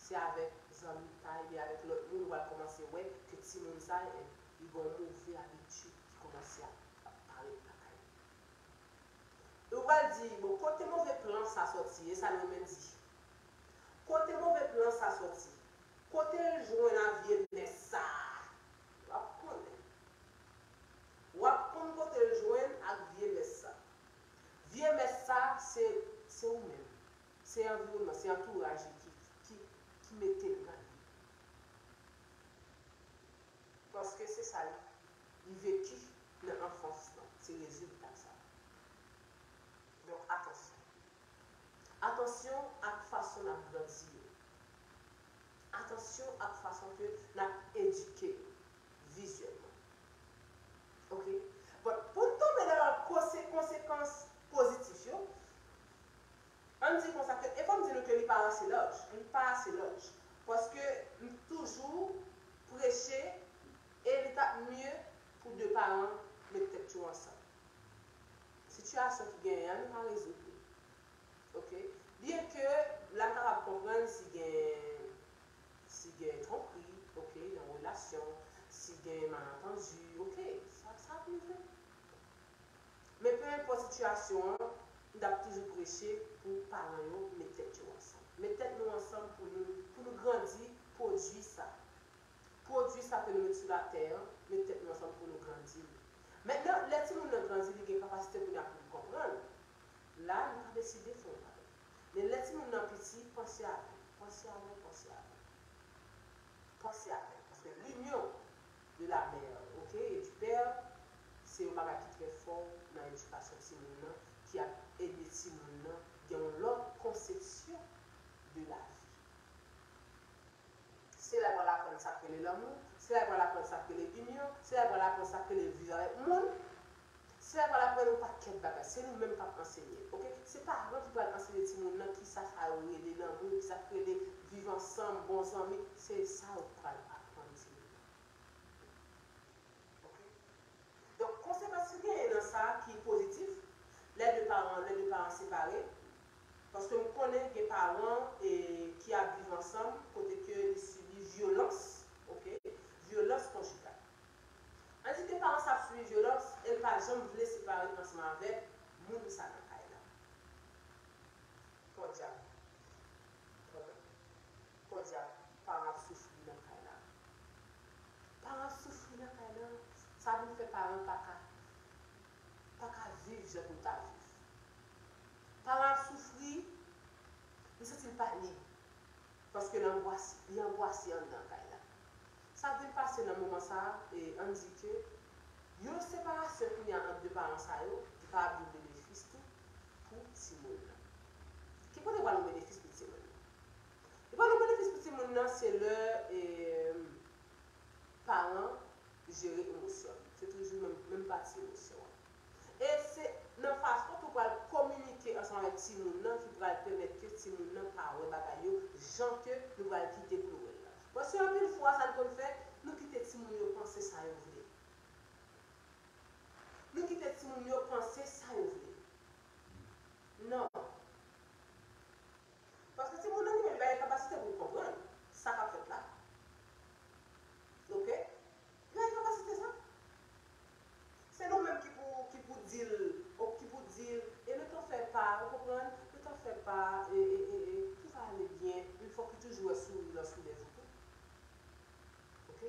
Se avèk zanmi pa, ebyen avèk lòt moun, ou pral kòmanse wè ke timoun sa, eh, li gen yon move abitid ki kòmanse ap, ap parèt lakay li. E ou pral di, bon, kote move plan sa sòti? E sa nou renmen di. Kote move plan sa sòti? Kote l jwenn a vye mès sa? W ap konnen. W ap konn kote l jwenn ak vye mès sa. Vye mès sa, se, se ou menm. Se anviwònman, se antouraj li ki, ki, ki mete l nan li. Paske se sa li, li veki nan anfans lan. Se rezilta sa. Donk, atansyon. Atansyon ak fason n ap grandi yo. Atansyon ak fason ke n ap edike yo vizyèlman. Oke? Bon, pou n tonbe nan konse-, konsekans pozitif yo, ann di konsa ke, e fò m di nou ke li pa ase laj, li pa ase laj. Paske m toujou preche e li t ap mye pou de paran met tèt yo ansanm. Si tu as genyen an, nou ka rezoud li. Ok? Byen ke la m kapab konprann si gen si gen twonpri, ok, nan relasyon, si gen malantandi, ok, sa, sa ap rive. Men pe enpòt sitiyasyon an, m t ap toujou preche pou paran yo met tèt yo ansanm. Met tèt nou ansanm pou nou, pou nou grandi pwodui sa. Pwodui sa ke nou met sou latè an, met tèt nou ansanm pou nou grandi li. Mentnan, lè timoun nan grandi, li gen kapasite kounye a pou li konprann. La, nou ka deside fè yon bagay. Men lè timoun nan piti, panse avè l, panse avè l, panse avè l. Panse avè l. Paske l'union de la mère, ok, et du père, se yon bagay ki trè fò nan edikasyon timoun nan, ki ap ede timoun nan gen yon lòt konsepsyon de lavi. Se la l pral aprann sa k rele lanmou, se la l pral aprann sa k rele inyon, se la l pral aprann sa k rele viv avèk moun, se la l pral aprann yon pakèt bagay. Se nou menm k ap ansenye l, ok? Se paran ki pral ansenye timoun nan kisa sa yo rele lanmou, kisa k rele viv ansanm, bon zanmi. Se sa yo pral aprann timoun nan. Ok? Donk, konsekans ki genyen nan sa ki pozitif, lè de paran, lè de paran separe, paske m konnen gen paran e, ki ap viv ansanm kote ke li sibi vyolans, ok? Vyolans konjigal. Ann di ke paran sa ap sibi vyolans e l pa janm vle separe ansanm avèk moun sa nan kay la. Podyab. Podyab, paran ap soufri nan kay la. Paran ap soufri nan kay la. Sa vin fè paran pa ka, pa ka viv jan pou l ta viv. Paran ap soufri, li santi l pa lib. Paske l anbwase, li anbwase anndan kay la. Sa k vin pase nan moman sa a, e, ann di ke yon separasyon kounye a ant de paran sa yo, li kapab yon benefis tou pou timoun nan. Ki kote pral yon benefis pou timoun nan? Li pral yon benefis pou timoun nan, se lè, e, paran jere emosyon. Se toujou menm, menm pati emosyon an. E se nan fason ke w pral kominike ansanm avèk timoun nan ki pral pèmèt ke timoun nan ka wè bagay yo jan ke nou pral kite pou l wè l la. Paske anpil fwa, sa n konn fè, nou kite timoun yo panse sa yo vle. Nou kite timoun yo panse sa yo vle. Non. Paske timoun nan li menm, li pa gen kapasite pou l konprann sa k ap fèt la. Ok? Li pa gen kapasite sa. Se nou menm ki pou, ki pou di l, ok, ki pou di l, e le tan fè pa, ou konprann, le tan fè pa, e, e, e, e, tout va aller bien, men fòk li toujou wè souri nan sou lèv ou tou. Ok?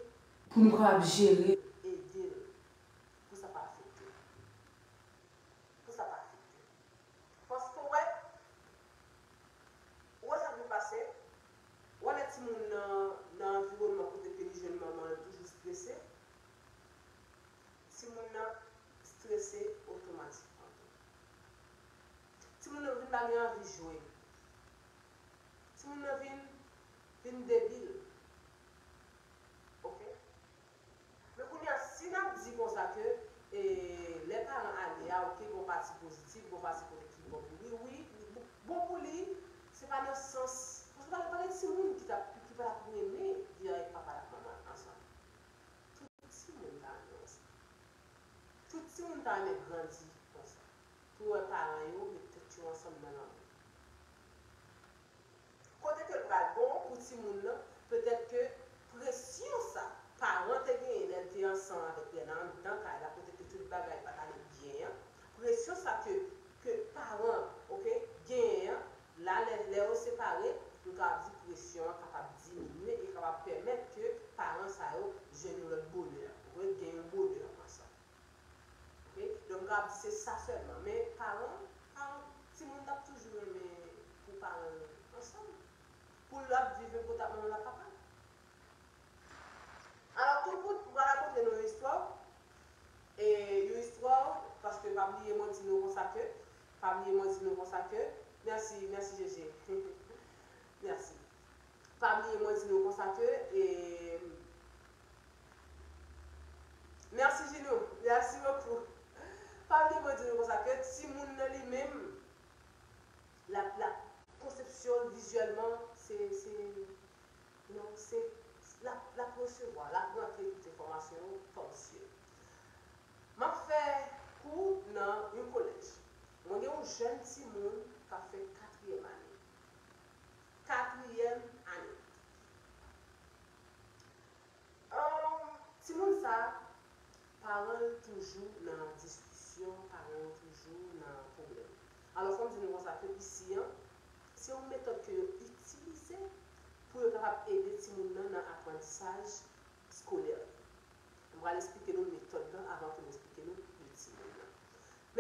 Pou nou kapab jere. Ede l. Pou sa pa afekte l. Pou sa pa afekte l. Paske w wè, ou wè sa k vin pase, ou wè lè timoun nan, nan anviwònman kote ke li jwenn manman l toujou strese, timoun nan strese otomatikman tou. Timoun nan vin pa gen anvi jwe. Timoun nan vin, vin debil. Ok? Men kounye a, si n ap di konsa ke, e, lè paran ale a, ok, gon pati pozitif, gon pati kote ki bon pou li, wi, li bon, bon pou li, se pa nan sans, paske pa, pa gen timoun ki t ap, ki pa t ap renmen viv avèk papa l ak manman l ansanm. Tout timoun ta renmen konsa. Tout timoun ta renmen grandi konsa. Pou wè paran yo met tèt yo ansanm nan lanmou. Kote ke l pral bon pou timoun nan, petèt ke presyon sa paran te genyen lè l te ansanm avèk, lè nan anndan kay la, kote ke tout bagay pa t ale byen an, presyon sa ke, ke paran, ok, genyen an, la, lè, lè yo separe, nou kapab di presyon an kapab diminye e kapab pèmèt ke paran sa yo jwenn yon lòt bonè, ok, gen yon bonè ansanm. Ok? Donk, m ka ap di se sa sèlman. Men paran, paran, timoun t ap toujou renmen pou paran yo ansanm. Pou l ap viv menm kote ak manman l ak papa l. Alò, tou kout, m pral rakonte nou yon istwa. E yon istwa, paske pa bliye mwen di nou konsa ke, pa bliye mwen di nou konsa ke, mèsi, mèsi, Jeje. Mèsi. Pa bliye mwen di nou konsa ke, e, mèsi Jinou, mèsi bokou. Pa bliye mwen di nou konsa ke timoun nan li menm, l ap, l ap, konsepsyon l vizyèlman, se, se, non, se, l ap, l ap resevwa, l ap rantre tout enfòmasyon yo kòm zye. M ap fè kou nan yon kolèj. Mwen Alò, fò m di nou konsa ke isi an, se yon metòd ke yo itilize pou yo kapab ede timoun nan nan aprantisaj eskolè. Mwen pral eksplike nou metòd lan avan pou mwen eksplike nou de timoun nan.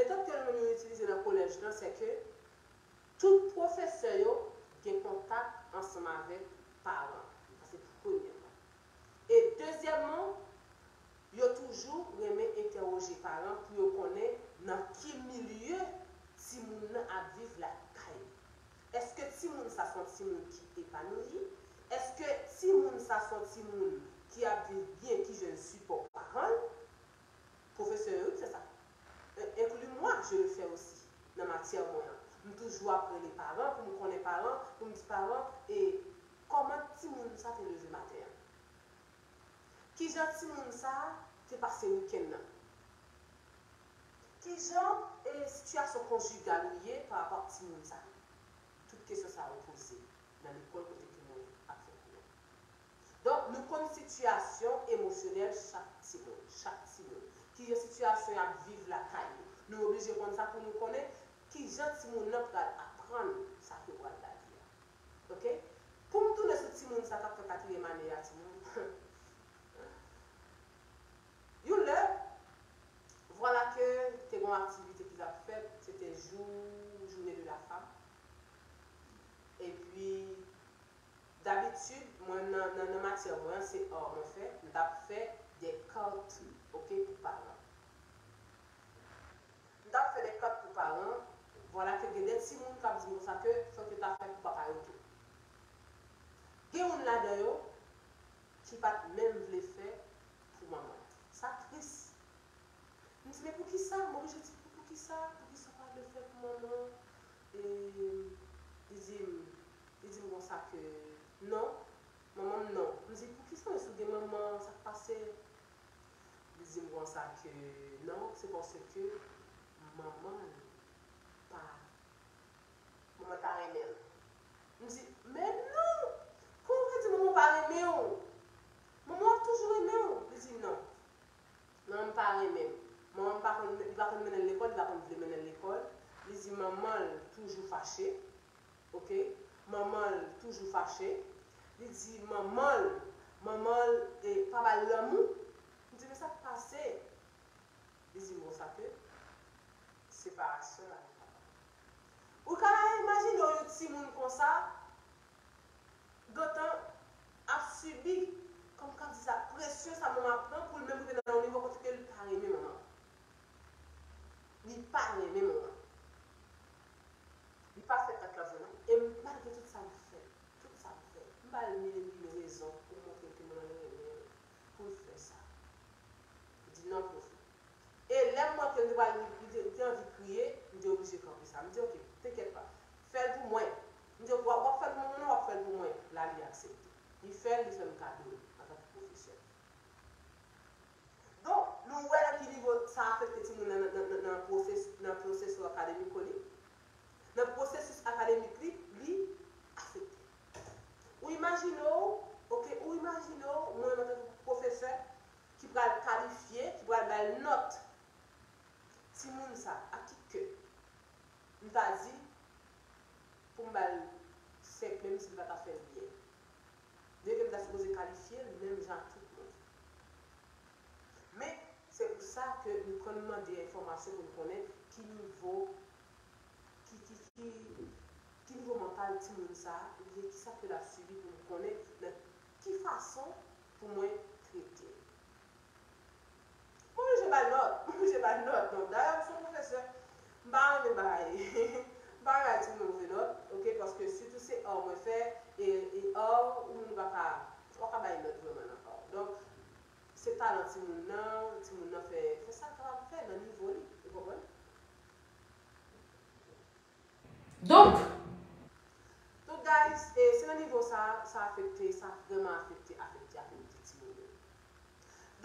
Metòd ke nou menm nou itilize nan kolèj lan, se ke tout pwofesè yo gen kontak ansanm avèk paran. Sa se premyèman. E dezyèmman, yo toujou renmen entèwoje paran pou yo konnen nan ki milye timoun nan ap viv lakay li. Èske timoun sa se yon timoun ki epanoui? Èske timoun sa se yon timoun ki ap viv byen, ki jwenn sipò paran l? Pwofesè yo, wi, fè sa. E, inclus moi, je le fais aussi, nan matyè mwen an. M toujou ap rele paran pou m konnen paran, pou m di paran, e kòman timoun sa te leve maten an? Kijan timoun sa a te pase wikenn nan? Kijan e sitiyasyon konjigal ou ye pa rapò ak timoun sa? Tout kesyon sa yo poze nan lekòl kote ke mwen ap fè kou an. Donk, nou konn sitiyasyon emosyonèl chak timoun, chak timoun. Kijan sitiyasyon y ap viv lakay yo. Nou oblije konn sa pou nou konnen kijan timoun nan pral aprann sa ke yo pral ba li a. Oke? Pou m tounen sou timoun sa k ap fè katriyèm ane a, timoun. Yon lè, vwala ke te gen yon aktivite ki t ap fèt, se te jou, journée de la femme. Epi, dabitid, mwen nan, nan, nan matyè mwen an, se art mwen fè, m t ap fè de carte, oke, pou paran. M t ap fè de carte pou paran, vwala ke gen de timoun k ap di m konsa ke fòk yo ta fè pou papa yo tou. Gen youn ladan yo ki pa t menm vle fè pou manman. Sa tris. M di, men poukisa? M oblije di, poukisa? Poukisa w pa vle fè pou manman? E, li di m, li di m konsa ke non, manman m non. M di, poukisa, men si w gen manman, sa k pase? Li di m konsa ke non, se paske manman l pa, manman l pa renmen l. M di, men non! Kòman w vle di manman w pa renmen w? Manman w ap toujou renmen w. Li di non. Manman m pa renmen m. Manman m pa konn, li pa konn mennen l lekòl, li pa konn vle mennen l lekòl. Li di manman l toujou fache. Oke? Manman l toujou fache. Li di manman l, manman l, e, pa ba l lanmou. M di, men sa k pase? Li di m konsa ke separasyon l avèk papa. Ou ka imajine w yon timoun konsa, gentan ap sibi, kòm k ap di sa, presyon sa manman ap pran pou l menm rive nan yon nivo kote ke l pa renmen manman. Li pa renmen manman. Li pa fè kat la vre non. E malgre tout sa m fè, tout sa m fè, m ba l mil e mil rezon pou m montre l ke manman l renmen l, pou l fè sa. Li di non, pwofe. E lè m wè ke l te pral, li te, li te anvi kriye, m te oblije kanpe sa. M di, oke, tenkèt pa. Fè l pou mwen. M di, w ap, w ap fè l pou mwen, w ap fè l pou mwen. La, li aksepte. Li fè l, li fè m kado l antanke pwofesè. Donk, nou wè nan ki nivo sa afekte timoun nan, nan, nan, nan pwoses-, nan pwosesis akademik li, nan pwosesis akademik li, li afekte. Ou imajine w, oke, ou imajine w, mwen, antanke pwofesè, ki pral kalifye, ki pral bay nòt timoun sa, ak ki kè? M ta di, pou m ba l senk, menm si l pa ta fè l byen. Byenke m ta sipoze kalifye l menm jan ak tout moun. Men, se pou sa ke nou konn mande enfòmasyon pou n konnen ki nivo, ki, ki, ki, ki nivo mantal timoun sa a, oubyen kisa ke l ap sibi pou m konnen nan ki fason pou mwen trete l. Mwen oblije bay nòt, mwen oblije bay nòt. Donk, dayè, m se yon pwofesè, m pa renmen bay, m pa renmen bay timoun move nòt, oke, paske sitou se art mwen fè, e, e art, ou menm ou pa ka, ou pa ka bay nòt vrèman nan art. Donk, se talan timoun nan, timoun nan fè, fè sa l kapab fè nan nivo li, ou konprann? Donk, donk, guys, e, se nan nivo sa, sa afekte, sa vrèman afekte, afekte, afekte timoun yo.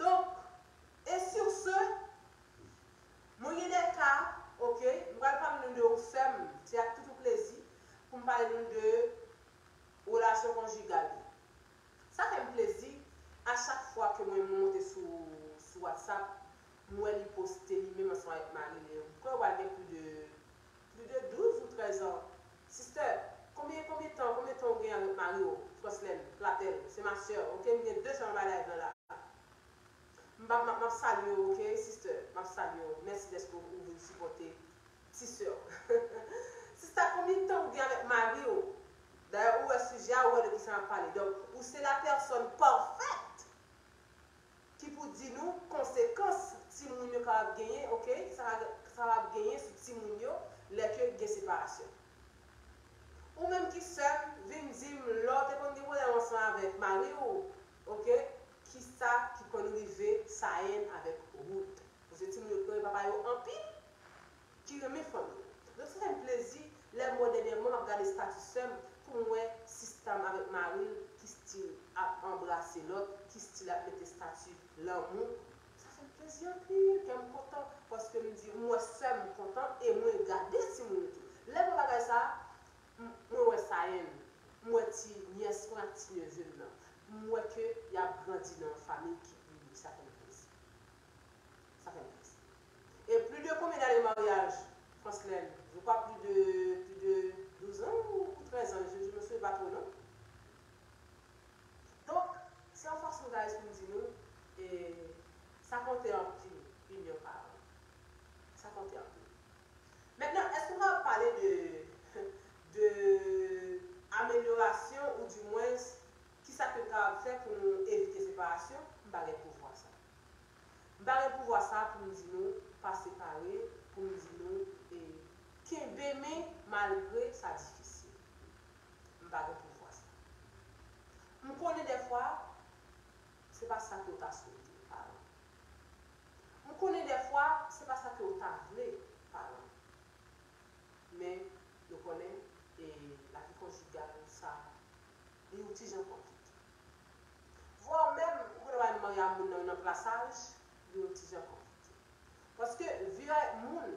Donk, e sur ce, mwen gen de ka, oke, m pral pale nou de yon sè m, se ak tout yon plezi pou m pale nou de relasyon konjigal li. Sa fè m plezi, a chak fwa ke mwen monte sou, sou WhatsApp, m wè li poste li menm ansanm avèk mari li. M kwè w al gen plis de, plis de douz, ap salye w, ok, sister? M ap salye w. Mèsi dèske w vin sipòte ti sè w. Sista, konbyen tan ou gen avèk mari w? Dayè, ou wè sijè a, ou wè de kisa m ap pale. Donk, ou se la pèsòn pafèt ki pou di nou konsekans timoun yo kapab genyen, ok? Sa ka, sa kapab genyen sou timoun yo lè ke gen separasyon. Ou menm ki sè m, vin di m lè w te konn gen pwoblèm ansanm avèk mari w, ok? Kisa ki konn rive Sayen avèk Wood? Paske timoun yo renmen papa yo anpil, ki renmen fanmi yo. Donk, sa fè m plezi lè m wè dènyèman m ap gade stati sè m pou m wè sista m avèk mari l ki still ap anbrase lòt, ki still ap mete stati lanmou. Sa fè m plezi anpil, kè m kontan, paske m di, m wè sè m kontan e mwen gade timoun yo tou. Lè m wè bagay sa a, m, mwen wè Sayen, m wè ti nyès mwen ak ti nevye m nan. M wè ke y ap grandi nan yon fanmi ki ini, sa fè m plezi. Sa fè m trist. Et plus de combien d'années de mariage, Franslène? Je crois plus de, plus de douze ans ou, ou treize ans, je, je me souviens pas trop, non? Donk, se yon fason, guys, pou m di nou, e, sa konte anpil, inyon paran. Sa konte anpil. Mentnan, èske nou kapab pale de, de amelyorasyon ou dimwens kisa ke n kapab fè pou nou evite separasyon? M pa gen pouvwa sa. M pa gen pouvwa sa pou m di nou pa separe, pou m di nou, e, kenbe men malgre sa difisil. M pa gen pouvwa sa. M konnen dèfwa, se pa sa ke w ta swete, paran. M konnen dèfwa, se pa sa ke w ta vle, paran. Men, nou konnen, e, lavi konjigal, sa, li yon ti jan konplike. Vwa menm, ou konnen w al marye a moun nan, nan plasaj, li yon ti jan konplike. Paske viv avèk moun,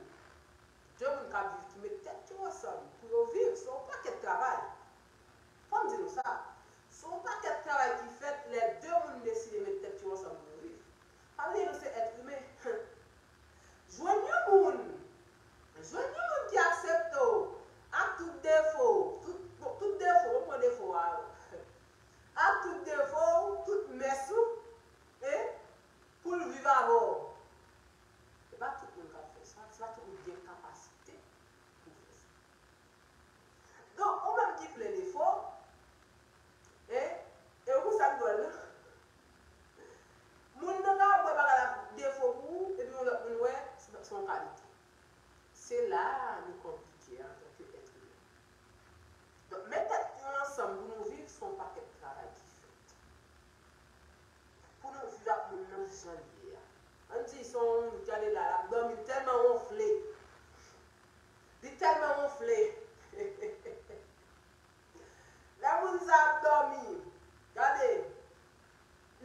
de moun k ap viv, ki met tèt yo ansanm pou yo viv, se yon pakèt travay. Fò m di nou sa. Se yon pakèt travay ki fèt lè de moun deside met tèt yo ansanm pou yo viv. Sa vle di nou se èt imen. Jwenn yon moun, jwenn yon moun ki aksepte w ak tout defo w, tout, bon, tout defo, bon, pran defo a, ak tout defo w, tout mès ou, e pou l viv avè w. Se pa tout moun k ap fè sa, se pa tout moun ki gen kapasite pou fè sa. Donk, ou menm ki plen defo, e, e ou konn sa k dwòl, non? Moun nan ka wè bagay la defo pou ou, epi yon lòt moun wè se, se yon kalite. Se la a nou konplike antanke èt imen. Donk, met tèt nou ansanm pou nou viv, se yon pakèt travay ki fèt. Pou nou viv ak moun nan jan l ye a. Ann di, se yon moun ki ale la, l ap dòmi, li tèlman wonfle. Li tèlman wonfle. Lè moun sa ap dòmi, gade,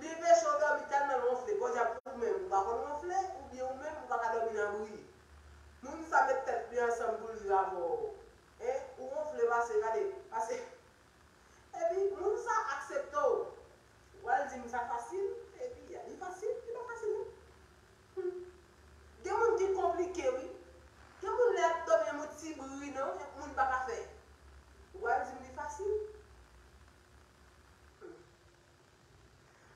li anpeche w dòmi tèlman l wonfle. Podyab, ou menm, ou pa konn wonfle, oubyen ou menm, ou pa ka dòmi nan bri. Moun sa met tèt li ansanm pou l viv avè w. E, ou wonfle pase, gade, pase. Epi, moun sa aksepte w. Ou al di m sa fasil, epi li fasil, li pa fasil non. Hmm. Gen moun ki konplike wi. Gen moun lè y ap dòmi yon ti bri non, yon moun pa ka fè. Ou al di m li fasil. Hmm.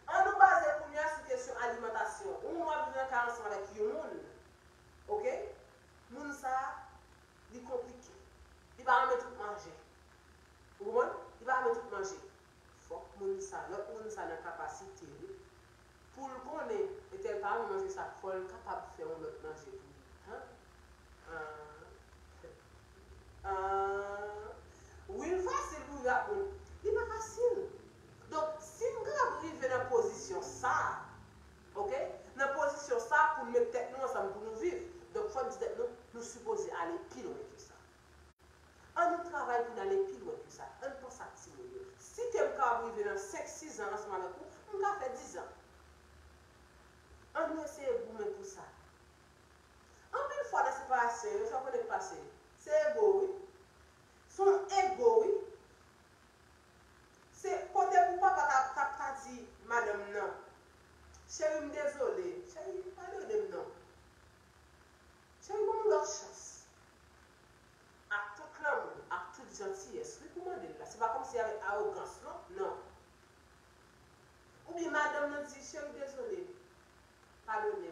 An nou baze kounye a sou kesyon alimantasyon. Ou menm w ap viv nan kay ansanm avèk yon moun. Oke? Moun sa, li konplike. Li pa renmen tout manje. Ou konprann? Li pa renmen tout manje. Fòk moun sa, lòt moun sa nan kapasite li pou l konnen entèl pa renmen manje sa, fò l kapab fè yon lòt manje pou li. An? An? An? Wi, l fasil pou viv ak moun. Li pa fasil. Donk, si n kapab rive nan pozisyon sa, oke? Nan pozisyon sa pou n met tèt nou ansanm pou nou viv. Donk, fò n di tèt nou, nou sipoze ale pi lwen ke sa. An nou travay pou n ale pi lwen ke sa. An n panse ak timoun yo. Si ke m kapab rive nan senk, sis zan ansanm avèk ou, m ka fè diz zan. An nou eseye goumen pou sa. Anpil fwa nan separasyon yo, sa w konnen k pase? Se ego, wi. Se yon ego, wi. Se kote pou papa t ap, t ap ta di madanm nan, cheri, m dezole. Cheri, padone m non. Cheri, ban m yon lòt chans. Ak tout lanmou, ak tout jantiyès, wi, pou mande l la. Se pa kòmsi avèk awogans, non, non. Oubyen madanm nan di, cheri, dezole, padone.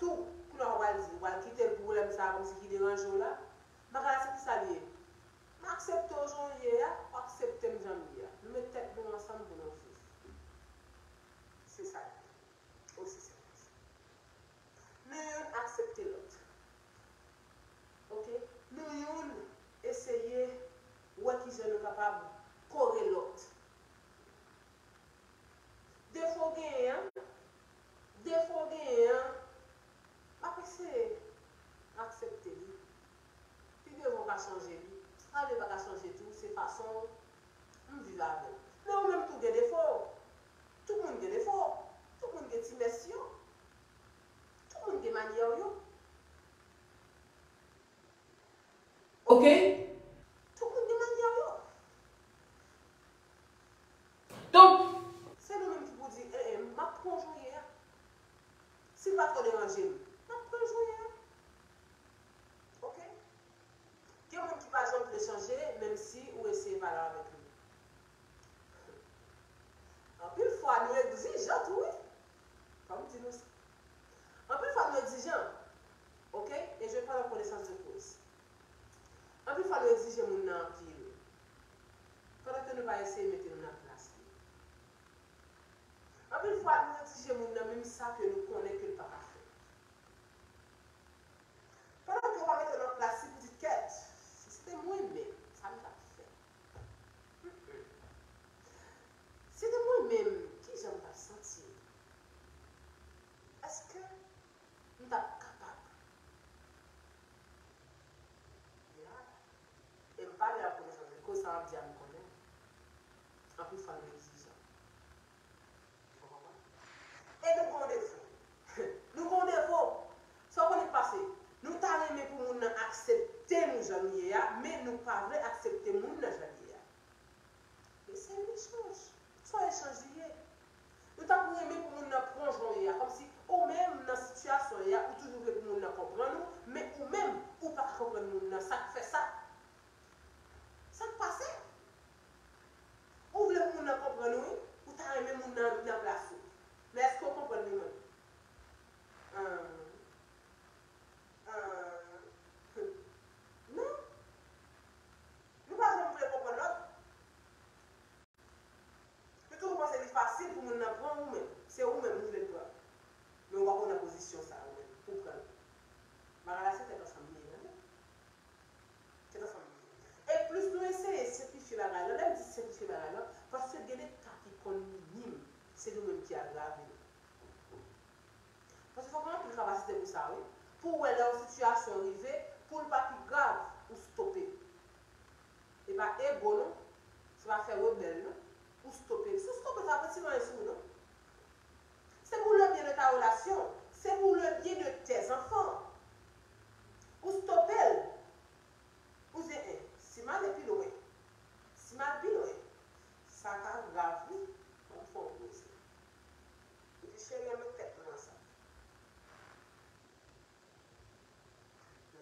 tou, kounye a w pral di, w pral kite l pou pwoblèm sa a kòmsi ki deranje w la. Bagay la se kisa l ye? M aksepte w jan w ye a, w aksepte m jan m ye a. Nou met tèt nou ansanm pou nou viv. Se sa l ye. Osi senp ke sa. Nou youn aksepte lòt. Oke? Nou youn eseye wè kijan nou kapab kore lòt. Defo w genyen an, defo w genyen an, m ap eseye aksepte li. Pi devan w ka chanje li. Sa vle pa ka chanje tou, se fason m viv avè l. Men ou menm tou gen defo w. Tout moun gen defo w. Tout moun gen ti mès yo. Tout moun gen manyè yo. Oke? Tout moun gen manyè yo. Donk, se nou menm ki pou di, eh, eh, m ap pran w jan w ye a. Si l pa twò deranje m, m ap pran l jan w ye a. Oke? Gen moun ki pa janm vle chanje, menm si ou eseye pale avèk li. Anpil fwa, nou egzijan tou, wi. Fò m di nou sa. Anpil fwa, nou egzijan. Oke? E je parle en connaissance de cause. Anpil fwa, nou egzije moun nan anpil. Pandan ke nou pa eseye mete nou nan plas li. Anpil fwa, nou egzije moun nan menm sa ke nou konnen ke l pa ka fè. Pandan ke w pa mete w nan plas li pou di, kèt, si se te mwen menm, sa m t ap fè. Mm-mm. Si se te mwen menm, kijan m t ap santi m? Èske m t ap kapab? Ya. E m pale ak konesans de koz, sa m ap di a m konnen. Anpil fwa nou egzijan. Ou konprann? E nou gen yon defo. Nou gen yon defo. Sa w konnen k pase? Nou ta renmen pou moun nan aksepte nou jan nou ye a, men nou pa vle aksepte moun nan jan l ye a. Men se yon echanj. Se yon echanj li ye. Nou ta pou renmen pou moun nan pran jan w ye a. Kòmsi ou menm nan sitiyasyon w ye a, ou toujou vle pou moun nan konprann ou, men ou menm, ou pa ka konprann moun nan. Sa k fè sa? Sa k pase? Ou vle pou moun nan konprann ou, wi. Ou ta renmen moun nan vin nan plas ou. Men èske w konprann li menm? Ahn. Ahn. Non. Nou pa janm vle konprann lòt. Nou toujou panse li fasil pou moun nan pran ou menm. Se ou menm ou vle l pran. Men ou pa konn nan pozisyon sa a ou menm pou pran l. Bagay la se tèt ansanm li ye, tande. Tèt ansanm li ye. E plis nou eseye senplifye bagay la, lè m di senplifye bagay la, paske gen de ka ki konn minim, se nou menm ki agrave l. Paske fòk gen anpil kapasite pou sa, wi. Pou w wè lè yon sitiyasyon rive, pou l pa pi grav, ou stope l. E pa ego non, se pa fè rebèl non, ou stope l. Si w stope l, sa pa ti manyen sou ou non. C'est pour le bien de ta relation, c'est pour le bien de tes enfants. Ou stope l. Ou di, en, si m ale pi lwen, si m al pi lwen, sa ka grav wi, ban m fè yon poze. Epi cheri an met tèt nou ansanm.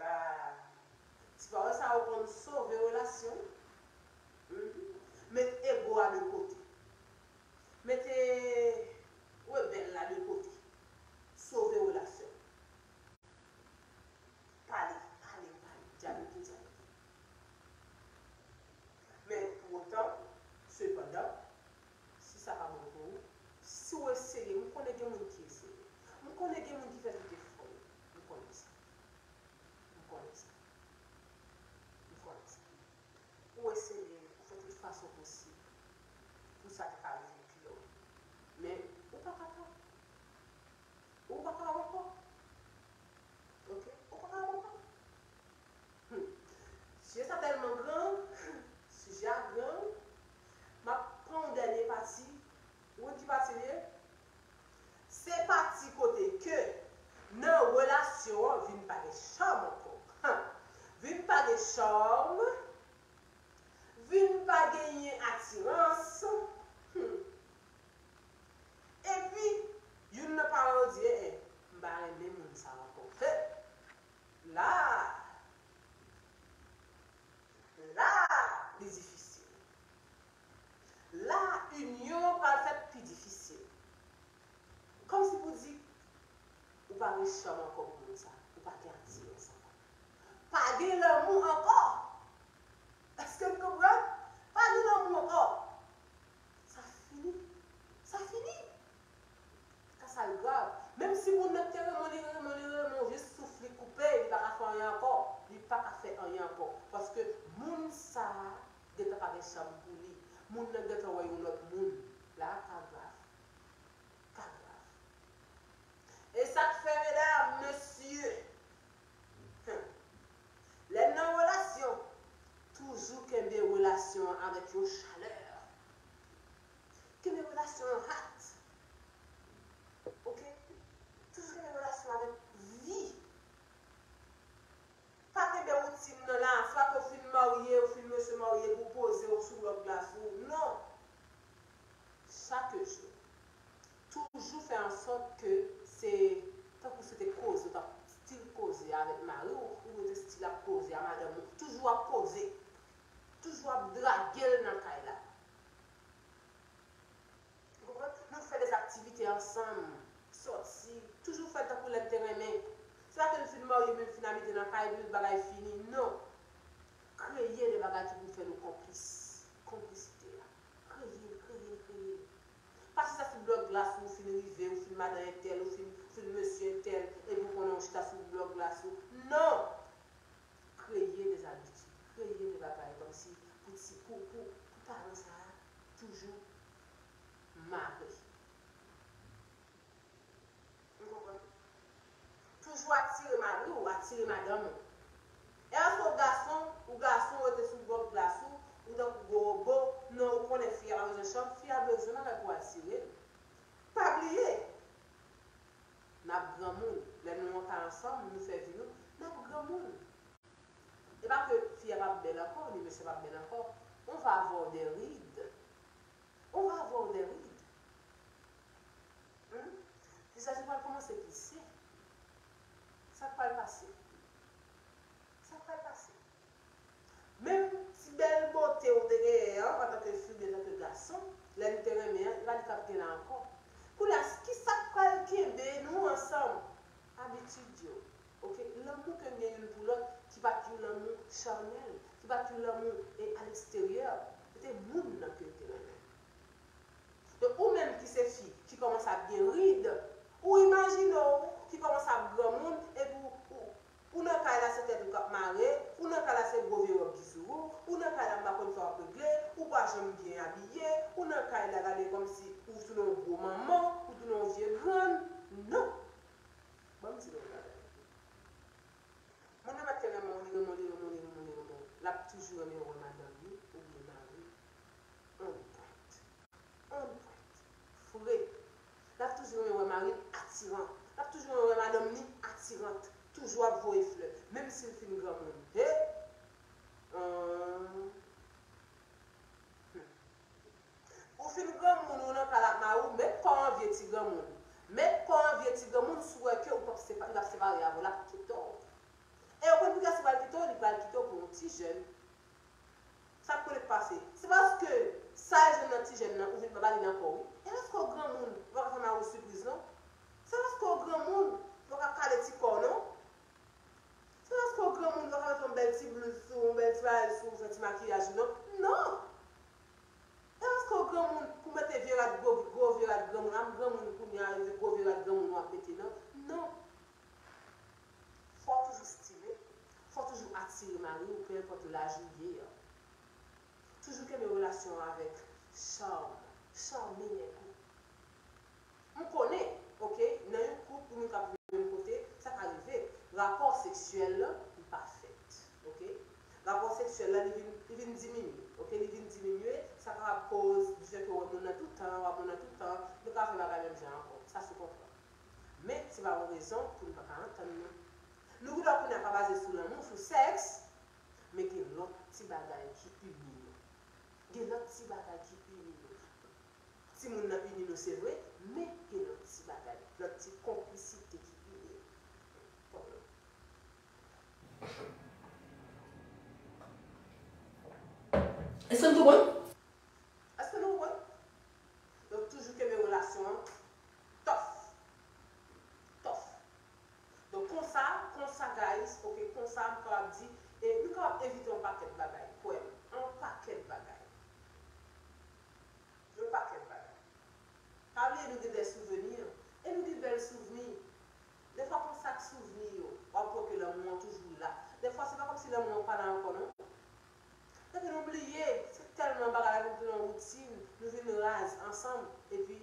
La, ti pawòl sa yo konn sove relasyon. Mhm. Met ego a de kote. Mete rebèl la de kote. pa gen chanm ankò pou moun sa. Ou pa gen atirans ankò. Pa gen lanmou ankò. Èske n konprann? Pa gen lanmou ankò. Sa fini. Sa fini. Ka sa l grav. Menm si moun nan te renmen w, li renmen w, li renmen w, jis souf li koupe, li pa ka fè anyen ankò. Li pa ka fè anyen ankò. Paske moun sa a gentan pa gen chanm pou li. Moun nan gentan wè yon lòt moun. La a ka grav. Ka grav. E sa k fè, medam, mesye, hmm, lè n nan relasyon, toujou kenbe relasyon an avèk yon chalè. Kenbe relasyon an hot. Oke? Toujou kenbe relasyon an avèk vi. Pa kenbe woutin nan la, swa ke w fin marye, ou fin mesye marye, epi w poze w sou blòk glas ou. Non. Chak jou. Toujou fè an sòt ke se tankou se te koze, w t ap still koze avèk mari w, oubyen w te still ap koze a madanm ou. Toujou ap koze. Toujou ap drage l nan kay la. Ou konprann? Nou fè de aktivite ansanm, sòti, toujou fè l tankou lè n te renmen. Se pa ke n fin marye, men n fin abite nan kay, epi bagay fini. Non. Kreye de bagay ki pou fè nou konplis. Konplisite a. Kreye l, kreye l, kreye l. Pa chita sou blòk glas ou, ou fin rive, ou fin madan entèl, ou fin, ou fin mesye entèl, epi w konnen w chita sou blòk glas ou. Non! Kreye de zabitid, kreye de bagay kòmsi pou ti, pou, pou, pou paran sa a toujou mare. Ou konprann? Toujou atire mari w, atire madanm ou. E èske w gason, ou gason, ou rete sou blòk glas ou, ou tankou gwo wobo, non, ou konnen fi a pa bezwen chanm, fi a bezwen bagay pou atire l. Pa bliye, n ap granmoun. Lè nou antre ansanm, nou fè vi nou, n ap granmoun. E pa ke fi a p ap bèl ankò, ni mesye p ap bèl ankò. On va avoir des rides. On va avoir des rides. Hmm? Vizaj ou pral kòmanse plise. Sa k pral pase? Sa k pral pase? Menm ti bèl bote ou te genyen an, antanke fi oubyen antanke gason, lè n te renmen an, e pa li k ap gen la ankò. Kounye a, kisa k pral kenbe nou ansanm? Abitid yo. Oke? Lanmou ke n gen youn pou lòt, ki pa t yon lanmou chanèl, ki pa t yon lanmou, e, a leksteryè. Se te moun nan ke n te renmen. Donk, ou menm ki se fi, ki kòmanse ap gen rid, ou imajine w ki kòmanse ap granmoun, epi w, ou, ou nan kay la, se tèt ou k ap mare, ou nan kay la, se gwo vye wòb ki sou ou, ou nan kay la, m pa konn sa w ap regle, ou pa janm byen abiye, ou nan kay la, gade kòmsi ou tounen yon gwo manman, ou tounen yon vye grann. Non! Ban m di nou yon bagay. Moun nan pa t te renmen w, li renmen w, li renmen w, li renmen w, li renmen w. L ap toujou renmen wè madanm li oubyen mari l. Anpòt. Anpòt. Fre. L ap toujou renmen wè mari l atiran. L ap toujou renmen wè madanm li atirant. Toujou ap voye flè. Menm si l fin granmoun. He! Ahn. Hmm. Ou fin granmoun, ou nan kay la ak mari w, met kò w an vye ti granmoun. Met kò w an vye ti granmoun, si w wè ke ou p ap sepa-, li p ap separe avè w, l ap kite w. E ou konn poukisa li pral kite w? Li pral kite w pou yon ti jèn. Sa k konnen k pase? Se paske sa e jwenn nan ti jèn nan, ou vin pa ba li nan kò w, wi. E paske w granmoun, ou pa ka fè mari w sipriz, non? Se paske w granmoun, ou pa ka kale ti kò w, non? Se paske w granmoun, ou pa ka mete yon bèl ti blouz sou ou, yon bèl ti bagay sou ou, fè ti makiyaj ou, non? Non! E paske w granmoun pou mete vye rad, gwo, gwo vye rad granmoun, a m granmoun kounye a, e gwo vye rad granmoun w ap mete, non? Non! Fò w toujou style, fò w toujou atire mari w, peu importe laj ou ye a. Toujou kenbe relasyon an avèk cham, chame nèg ou. M konnen, oke, nan yon koup, pou moun k ap viv menm kote, sa ka rive, rapò seksyèl lan, li pa fèt, oke? Rapò seksyèl lan, li vin, li vin diminye, oke? Li vin diminye, sa kapab koz, difèt ke w wè moun nan tout tan, w ap moun nan tout tan, nou ka fè bagay menm jan ankò, sa se konprann. Men, se pa yon rezon pou nou pa ka antann nou. Nou gen dwa kounye a pa baze sou lanmou, sou sèks, men gen lòt ti bagay ki ini nou. Gen lòt ti bagay ki ini nou. Timoun nan ini nou, se vre, men gen lòt ti bagay, lòt ti konplisite ki ini nou. Konprann? Èske n konprann? Èske nou konprann? Donk, toujou kenbe relasyon an tough. Tough. Ok, konsa m kapab di, e nou kapab evite yon pakèt bagay, kwè m, yon pakèt bagay. Yon pakèt bagay. Pa bliye nou gen de souvni, e nou gen bèl souvni. Defwa konsa ak souvni yo, w ap wè ke lanmou an toujou la. Defwa se pa kòmsi lanmou an pa la ankò non. Epi nou bliye, se tèlman bagay la vin tounen yon woutin, nou vin raz ansanm, epi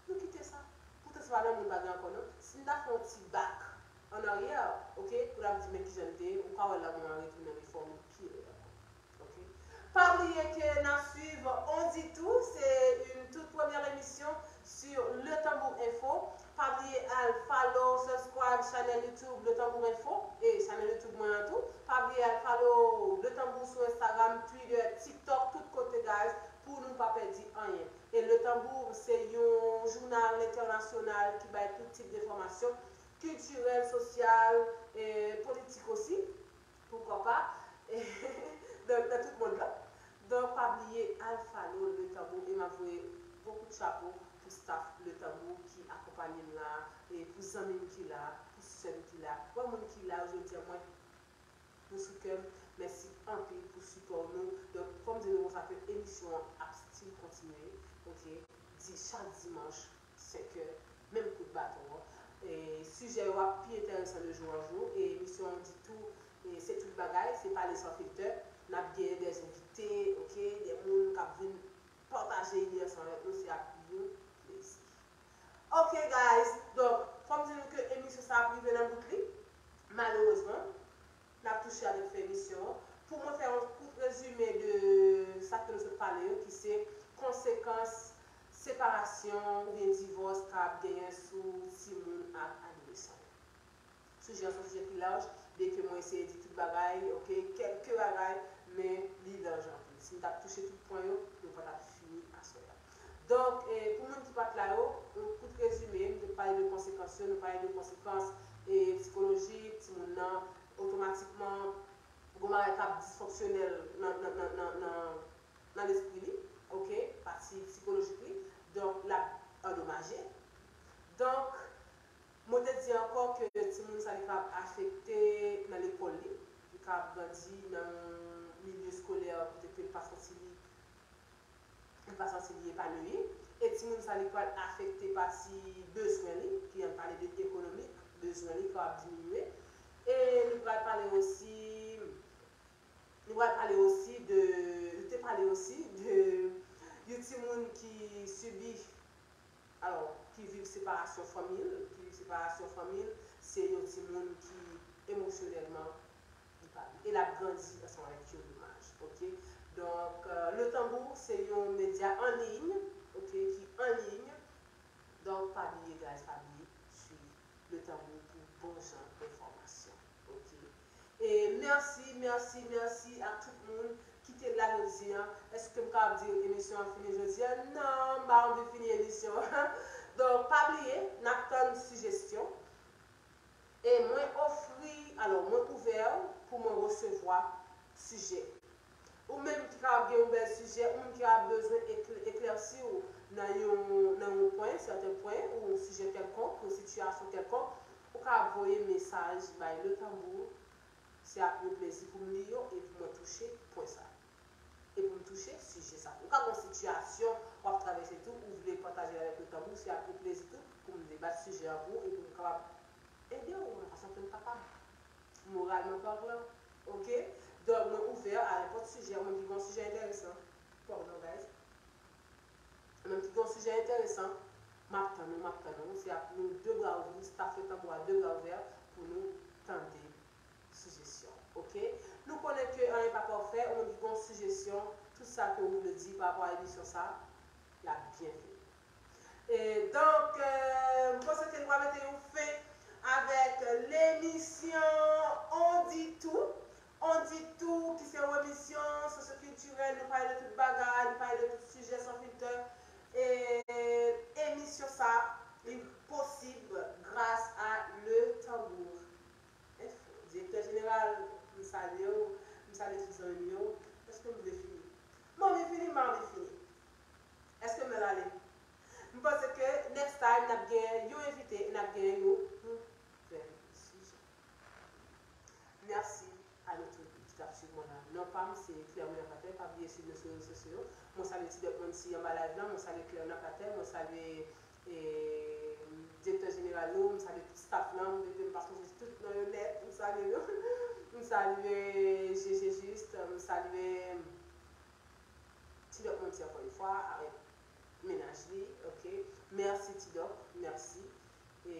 nou kite sa. Poutan se pa lanmou n pa gen ankò non. Si n ta fè yon ti back an aryè, ok, pou n ap di men kijan n te ye, ou ka wè lanmou an retounen, li fè yon lòt pye ankò. Ok. Pa bliye ke n ap swiv On Dit Tout, se yon tout premyè emisyon sur Le Tambour Info. Pa bliye al follow, subscribe chanèl YouTube Le Tambour Info e chanèl YouTube mwen an tou. Pa bliye al follow Le Tambour sou Instagram, Twitter, TikTok, tout kote guys, pou nou pa pèdi anyen. E Le Tambour se yon jounal entènasyonal ki bay tout tip de enfòmasyon kiltirèl, sosyal, e politik osi. Poukwa pa? Donk, nan tout mond lan. Donk, pa bliye al follow Le Tambour e m ap voye bon kout chapo pou staff Le Tambour ki akonpanye m la, e pou zanmi m ki la, pou sè m ki la, pou moun ki la jodi a mwen, nou sou kè m. Mèsi anpil pou sipò nou. Donk, fò m di nou konsa ke emisyon an ap still kontinye, ok, di chak dimanch, senkè, menm kout baton an. E sijè yo ap pi enteresan de jou an jou. E emisyon an di tou, e se tout bagay, se pale san filtè. N ap genyen de envite, ok, de moun k ap vin pataje ide ansanm avèk nou, se ap yon plezi. Ok, guys, donk, fò m di nou ke emisyon sa ap rive nan bout li, malerezman. N ap touche avèk fen emisyon an. Pou mwen fè yon kout rezime de sa ke nou sot pale yo, ki se konsekans separasyon oubyen divòs ka ap genyen sou timoun ak adolesan yo. Sijè an se yon sijè ki laj, byenke mwen eseye di tout bagay, ok, kèlke bagay, men li laj anpil. Si m t ap touche tout pwen yo, nou pa t ap fini aswè a. Donk, e, pou moun ki pa t la yo, yon kout rezime, m te pale de konsekans yo, nou pale de konsekans, e, sikolojik, timoun nan, otomatikman, gon bagay k ap disfonksyonèl nan, nan, nan, nan, nan, nan lespri li, ok, pati sikolojik li, donk l ap andomaje. Donk, mwen te di ankò ke timoun sa li ka ap afekte nan lekòl li, li ka ap grandi nan yon milye eskolè kote ke l pa santi li li pa santi li epanoui, e timoun sa li pral afekte pati bezwen li, ki an pale de ekonomik, bezwen li kapab diminye, e nou pral pale osi, nou pral pale osi de, nou te pale osi de yon timoun ki sibi Alò, ki viv separasyon fanmi l, ki viv separasyon fanmi l, se yon timoun ki emosyonèlman li pa byen. E l ap grandi ansanm avèk yon domaj, ok? Donk, euh, Le Tambour se yon medya an liy, ok, ki an liy. Donk, pa bliye, guys, pa bliye swiv Le Tambour pou bon jan enfòmasyon, ok? E mèsi, mèsi, mèsi ak tout moun ki te la jodi a. Èske m kapab di emisyon an fini jodi a? Non, m pa anvi fini emisyon an. Donk, pa bliye, n ap tann sijesyon. E mwen ofri, alò, mwen ouvè pou mwen resevwa sijè. Ou menm ki kapab gen yon bèl sijè, ou menm ki kapab bezwen ekl-, eklèsi w nan yon, nan yon pwen, sèten pwen, ou yon sijè kèlkonk, yon sitiyasyon kèlkonk, ou kapab voye mesaj bay Le Tambour. Se ap yon plezi pou m li yo e pou mwen touche pwen sa. E pou m touche sijè sa. Ou ka gen yon sitiyasyon w ap travèse tou, ou vle pataje l avèk Le Tambour, se ap yon plezi tou pou m debat sijè an pou ou e pou m kapab ede w nan fason ke m kapab, moralman palan. Ok? Donk, mwen ouvè a nenpòt sijè, ou menm ki gen yon sijè enteresan. Pardon, guys. Ou menm ki gen yon sijè enteresan, m ap tann ou, m ap tann ou. Se ap nou de bra ouvri, staff Le Tambour a de bra ouvè pou nou tande sijesyon. Ok? Nou konnen ke anyen pa pafè, ou menm ki gen yon sijesyon, tout sa ke ou vle di pa rapò a emisyon sa, l ap byenveni. E donk, euh, m panse ke nou va mete yon fen avèk lemisyon On Dit Tout. On Dit Tout, ki se yon emisyon sosyokiltirèl, nou pale de tout bagay, nou pale de tout sijè san filtè. E emisyon sa, li posib gras a Le Tambour Info. Direktè jeneral, m salye w, m salye tout zanmi m yo. Èske m vle fini? M anvi fini, m pa anvi fini. Èske m nan ale? M panse ke next time, n ap gen yon envite e n ap gen yon nouvèl emisyon. yo. Mwen salye Ti Dòk Manti anba live lan, mwen salye Claire Napatel, mwen salye e, direktè jeneral nou, mwen salye tout staff lan, mwen pa sonje tout non yo nèt, mwen salye nou. Mwen salye Jeje Juste, mwen salye Ti Dòk Manti ankò yon fwa, avèk mennaj li, ok. Mèsi Ti Dòk, mèsi. E,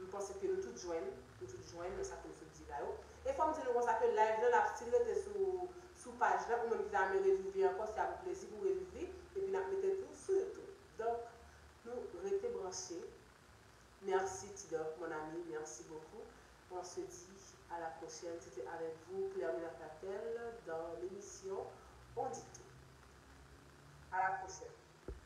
m panse ke nou tout jwenn, nou tout jwenn nan sa ke m sot di la yo. E fò m di nou konsa ke live lan l ap still rete sou, sou paj lan, ou menm ki ta renmen reviv li ankò, se avèk plezi pou w reviv li, epi n ap mete l tou sou YouTube. Donk, nou rete branche. Merci Tidok, mon ami, merci beaucoup. On se dit à la prochaine. C'était avec vous, Claire Napatel, dans l'émission On dit.